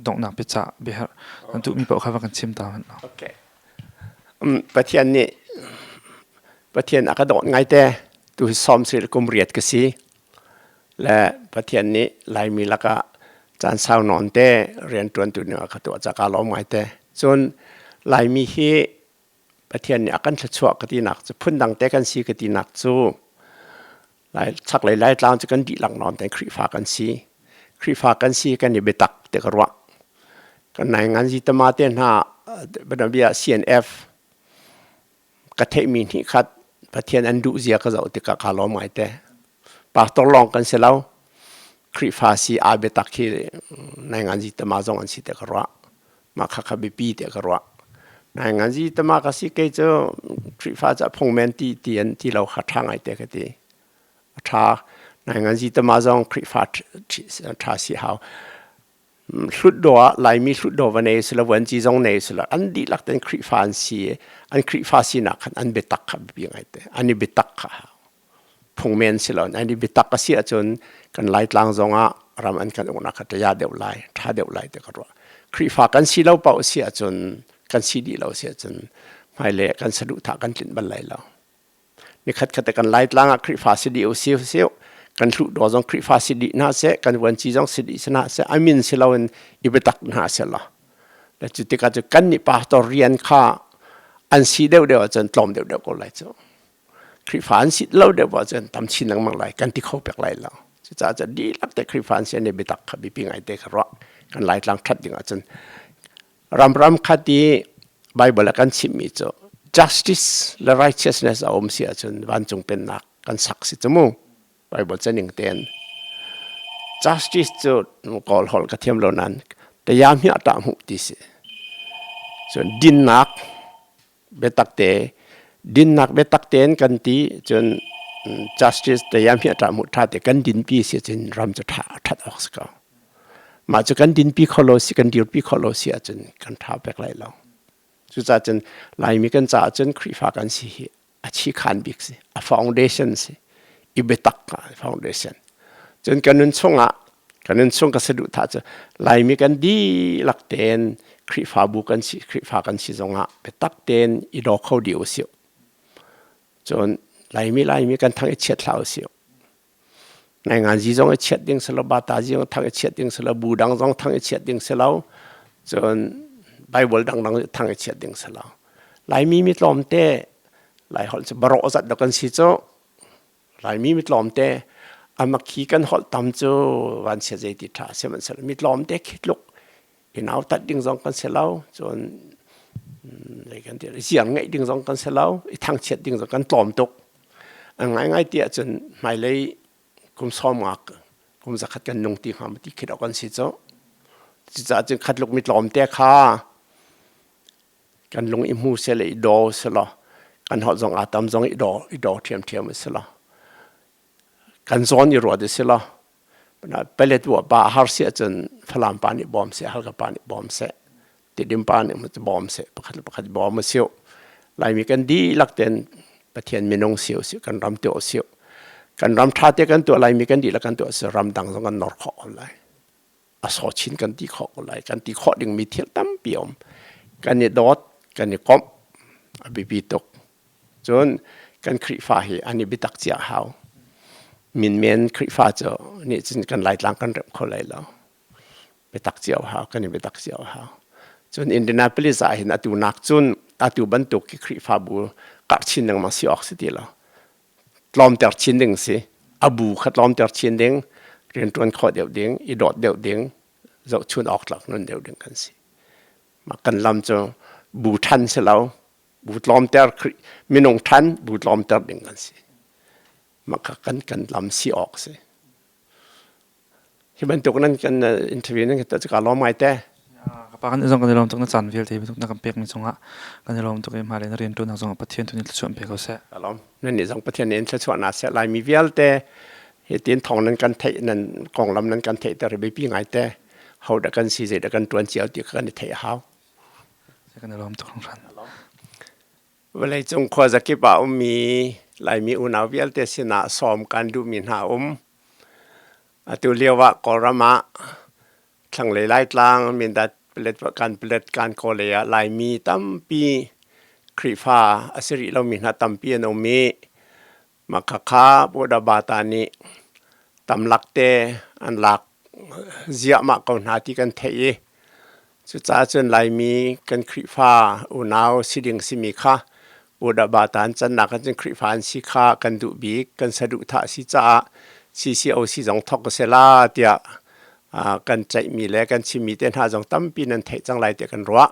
donghnak biacah biaherh na duhmi paoh kha va kan chim ta hmanh. Okay. Pathian nih Pathian a ka dawt ngaite tu hi sawm sil kum riat ka si le Pathian nih Laimi lakah caan sau nawn te rianṭuantu nih a ka tuah ca kaa lawm ngaite. Cun Laimi hi Pathian nih a kan thluachuah ka tinak cu phundang te kan si ka tinak cu Lai chaklei Laitlang cu kan dihlak nawn te Khrihfa kan si. Khrihfa kan si kan i biatak te ka ruah. Kan nai ngan zi tama te hna bianabia CNF ka theihmi hnih khat Pathian an duh zia ka zoh tikah kaa lawm ngai te. Pastor lawng kan si lo. Khrihfa si aa biatak hi nainganzi tama zong an si te ka ruah. Mah kha kha biapi te ka ruah. Nainganzi tama ka si kei cu Khrihfa ca phungmen ti ti an ti lo kha ṭha ngai te ka ti. A ṭha. Nainganzi tama zong Khrihfa ṭha si hau. Hlutdaw ah Laimi hlutdaw va nei sila vuanci zong nei sila an dihlak ten Khrihfa an si i an Khrihfa sinak khan an biatak kha biapi ngai te an i biatak kha hau phungmen si lo an i biatak a si ahcun kan Laitlang zong ah ram an kan uknak kha ṭaya deuh lai ṭha deuh lai ti ka ruah Khrihfa kan si lo paoh si ahcun kan si dih lo si ahcun hmailei kan saduhthah kan tlinh bal lai lo Nikhat khat kan Laitlang ah Khrihfa si dih usih usih kan hluhdaw zong Khrihfa si dih hna seh kan vuanci zong si dih hna seh a min si loin i biatak hna seh law le cu tikah cu kan nih pastor rian kha an si deuh deuh ahcun tlawm deuh deuh ko lai cu Khrihfa an si lo deuh ahcun tam chin lengmang lai kan ti kho pek lai lo cucaah cun dihlak te Khrihfa an si an i biatak kha biapi ngai te kha ruah kan Laitlang ṭhat ding ahcun Ramram khat i Bible a kan chimhmi cu justice le righteousness a um si ahcun vancung pennak kan sak si cu mu. Bible caning tein justice cu Kawl holh ka thiam lo nain tayam hi a tah hmuh ti si. Cun dinnak biatak te dinnak biatak tein kan ti cun justice tayam hi a ṭah hmuh ṭha te kan dinpi si cun ram cu ṭha ṭhat awk si ko mah cu kan dinpi kho lo si kan dirpi kho lo si ahcun kan ṭha pek lai lo cucaah cun Laimi kan caah cun Khrihfa kan si hi a chikhan bik si a foundation si i biatak foundation cun kan nun chungah kan nun chung ka saduhthah cu Laimi kan dihlak tein Khrihfabu kan si Khrihfa kan si zongah biatak tein i daw kho dih usih cun Laimi Laimi kan thang i chiat hlah usih Ngainganzi zong i chiat ding si lo bata zong thang i chiat ding si lo bu dang zong thang i chiat ding si lo cun Bible dangdang thang i chiat ding si lo Laimi mi tlawmte Lai holh cu barawh zat dok kan si cu Laimi mi tlawmte amakhi kan holh tam cu van sia zei ti ṭha sihmanhsehlaw mi tlawmte khi tluk i nautat ding zong kan si lo cun zei kan ti ziar ngeih ding zong kan si lo i thangchiat ding zong kan tlawm tuk a ngaingai ti ahcun hmailei kum sawmngak kum zakhat kan nung ti hnga ti khi dok kan si cu cucaah cun khatluk mi tlawmte kha kan lung i hmu seh le i daw si law kan holh zong aa tam zong i daw i daw ṭhiamṭhiam a si law kan zawn i ruat a si law Paletwa pa a har si ahcun Falam pa nih bawm seh Halkha pa nih bawm seh Tidim pa nih bawm seh pakhat le pakhat bawm a si Laimi kan dihlak ten Pathian minung si usih kan ram tuah usih kan ram ṭha te kan tuah Laimi kan dihlak kan tuah si ram dang zong kan nor khawh ko lai a saw chin kan ti khawh ko lai kan ti khawh dingmi thil tampi um kan i dawt kan i komh a biapi tuk cun kan Khrihfa hi an i biatak cia hau minmen Khrihfa cu nih cun kan Laitlang kan remh kho lai lo biatak cio hau kan i biatak cio hau cun Indianapolis ah hin atu nak cun atu bantuk khi Khrihfabu karh chin lengmang si awk si ti lo tlawmter chin ding si a bu kha tlawmter chin ding rianṭuan khawh deuh ding i dawt deuh ding zohchun awk tlak nun deuh ding kan si mah kan lam cu bu ṭhan si lo bu tlawmter minung ṭhan bu tlawmter ding kan si mah kha kan kan lam si awk si Hi bantuk nan kan interview nan kan ka lawm ngai te. Ka pa kan zong kan i lawm tuk na caan vialte bantuk na kan pek mi cungah kan i lawm tuk i hmailei na rian ṭuannak zongah Pathian tu nih thluachuah pe ko seh. Ka lawm. Nan nih zong Pathian nih in thluachuah na seh. Laimi vialte hi tin thong nan kan theih nan konglam nan kan theih ter biapi ngai te. Ho dah kan si zei dah kan ṭuan cio ti kha kan i theih a hau. Kan i lawm tuk hringhran. Vawleicung khuazakip ah ummi Laimi unau vialte sinah sawm kan duhmi hna um. Atu lio ah Kawlram ah thlanglei Laitlang Mindat Paletwa kan Palet kan Kawlei ah Laimi tampi Khrihfa a si rih lomi hna tampi an um i mah khakha Buddha Bata nih tamlak te an lak ziahmah ko hna ti kan theih i cucaah cun Laimi kan Khrihfa unau si ding simi kha Buddha Bata an cannak ah cun Khrihfa an si kha kan duh bik kan saduhthah a si caah CCOC zong thawk a si la tiah kan ceihmi le kan chimmi te hna zong tampi nan theih cang lai tiah kan ruah.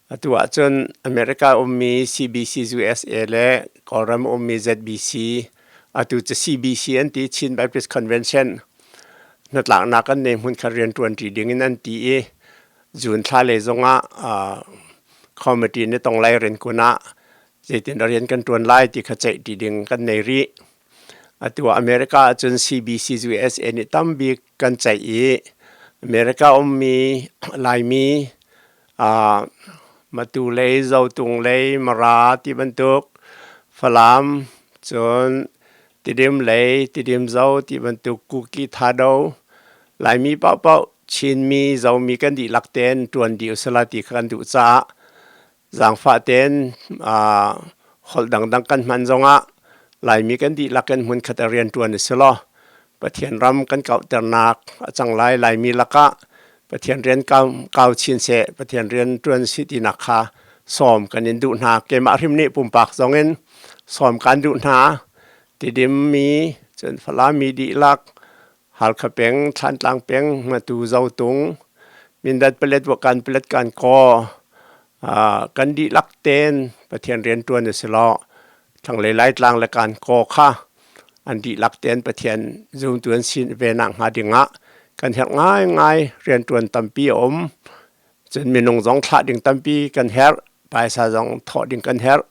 Atu ahcun America ummi CBC USA le Kawlram ummi ZBC, atu cu CBC an ti Chin Baptist Convention hnatlaknak an nei hmun kha rianṭuanṭi ding in an ti i June thla lei zongah committee nih tong lai rinkun ah zeitin rian kan ṭuan lai ti kha ceihṭi ding kan nei rih. Atu ah America ahcun CBC USA nih tambik kan ceih i America ummi Laimi Matu lei, Zotung lei, Mara ti bantuk, Falam, cun Tidim lei, Tidim Zo ti bantuk, Kuki Thado, Laimi paohpaoh Chinmi, Zomi kan dihlak tein ṭuan dih usila ti kha kan duh caah zaangfah tein holh dangdang kan hman zongah Laimi kan dihlak in hmunkhat ah rianṭuan a si law Pathian ram kan kauhternak a cang lai. Laimi lakah Pathian rian kau chin seh, Pathian rian ṭuan si tinak kha sawm kan in duh hna. Keimah hrim nih pumpak zongin sawm kan duh hna. Tidim mi, cun Falam mi dihlak, Halkha peng, Thlantlang peng, Matu Zotung, Mindat Paletwa kan Palet kan kaw kan dihlak ten Pathian rian ṭuan a si lo. Thlanglei Laitlang le kan kaw kha an dihlak ten Pathian zumtu an si ve nak hnga dingah kan herh ngaingai rianṭuan tampi a um. Cun minung zong thlah ding tampi kan herh, paisa zong thawh ding kan herh.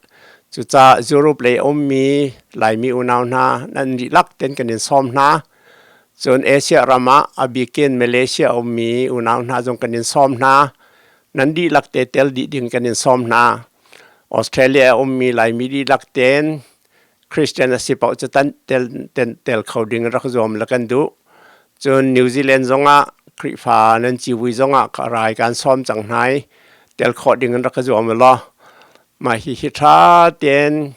Cucaah Europe lei a ummi Laimi unau hna nan dihlak ten kan in sawm hna. Cun Asia ram ah a bikin Malaysia a ummi unau hna zong kan in sawm hna. Nan dihlak te tel dih ding kan in sawm hna. Australia a ummi Laimi dihlak ten Christian a si paoh cu tan tel, tel, tel kho ding rak zuam la kan duh. Cun New Zealand zongah Khrihfa nan civui zongah ka rai kan sawm cang hna i tel khawh ding in rak ka zuam law mah hi hi ṭha tein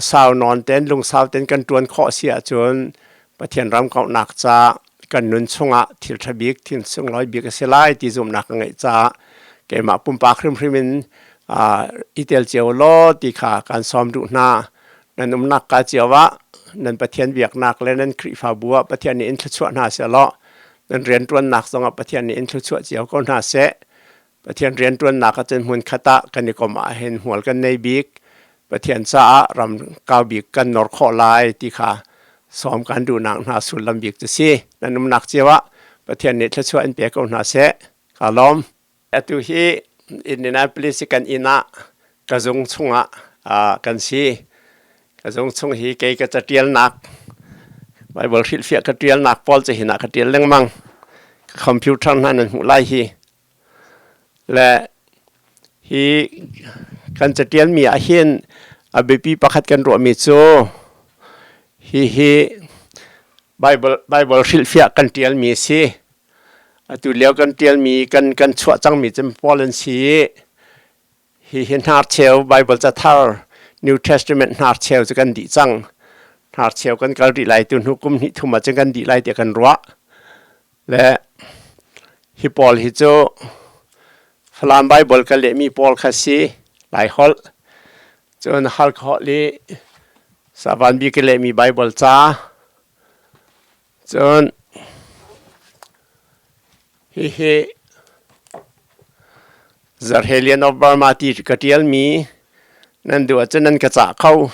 sau nawn tein lungsau tein kan ṭuan khawh si ahcun Pathian ram kauhnak ca kan nun chungah thil ṭha bik thil sunglawi bik a si lai ti zumhnak ka ngeih caah keimah pumpak hrimhrim in i tel cio law ti kha kan sawm duh hna. Nan umnak ka cio ah nan Pathian biaknak le nan Khrihfabu ah Pathian nih in thluachuah hna seh law nan rianṭuannak zongah Pathian nih in thluachuah cio ko hna seh. Pathian rianṭuannak ahcun hmunkhat ah kan i kom ahhin hmual kan nei bik. Pathian caah ram kau bik kan nor khawh lai ti kha sawm kan duhnak hna sullam bik cu si. Nan umnak cio ah Pathian nih thluachuah in pe ko hna seh. Kaa lawm. Atu hi Indianapolis kan inn ah ka zung chungah kan si. Ka zung chung hi kei ka catialnak Bible hrilhfiah ka tialnak pawl cu hin ah ka tial lengmang. Ka computer hna nan hmuh lai hi. Le hi kan catialmi ah hin a biapi pakhat kan ruahmi cu hihi Bible, Bible hrilhfiah kan tialmi a si. Atu lio kan tialmi kan kan chuah cangmi cu pawl an si i hihi hnarcheu Bible cathar New Testament hnarcheu cu kan dih cang. Hnarcheu kan kal rih lai tu hnu kum hnih thum ah cun kan dih lai tiah kan ruah. Le hi pawl hi cu Falam Bible ka lehmi pawl kha si Laiholh. Cun Halkha holh i Savan bi ka lehmi Bible ca. Cun hihi Zarhelian of Burma ti ka ṭialmi nan duh ahcun nan ka cah kho.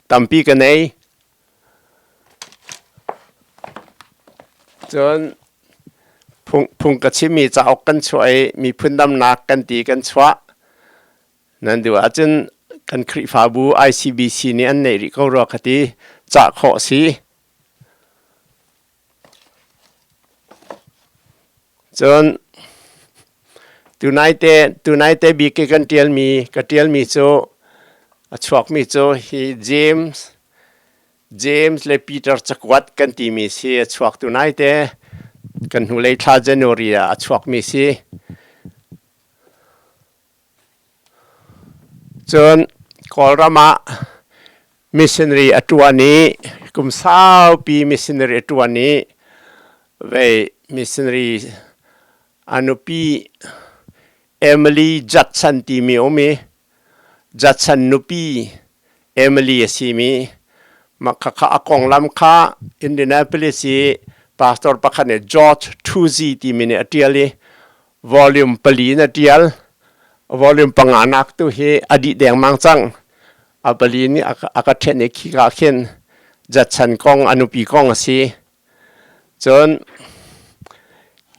Tampi ka nei. Cun phung ka chimmi cauk kan chuah i miphun damnak kan ti kan chuah. Nan duh ahcun kan Khrihfabu ICBC nih an neih rih ko rua ka ti. Cah khawh a si. Cun Tunai te tunai te bik i kan ṭialmi ka ṭialmi cu a chuakmi cu hi James James le Peter cakuat kan timi si a chuak tunai te kan hnulei thla January ah a chuakmi si. Cun Kawlram ah missionary a ṭuan i kum saupi missionary a ṭuan i vei missionary a nupi Emily Judson timi um i Judson nupi Emily a simi mah khakha a konglam kha Indianapolis i pastor pakhat nih George Tuzi timi nih a ṭial i volume pali in a ṭial. Volume panganak tu hi a dih dengmang cang. A pali nih a ka ṭhen i khika khin Judson kong a nupi kong a si. Cun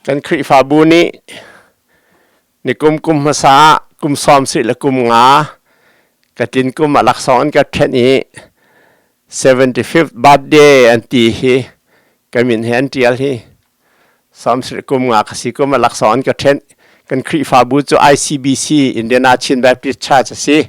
kan Khrihfabu nih nikum kum hmasa ah kum 70 le kum nga ka tlin kum ah laksawng an ka ṭhen i 75th birthday an ti hi ka min he an ṭial hi. 70 kum nga ka si kum a laksawng an ka ṭhenh. Kan Khrihfabu cu ICBC Indiana Chin Baptist Church a si.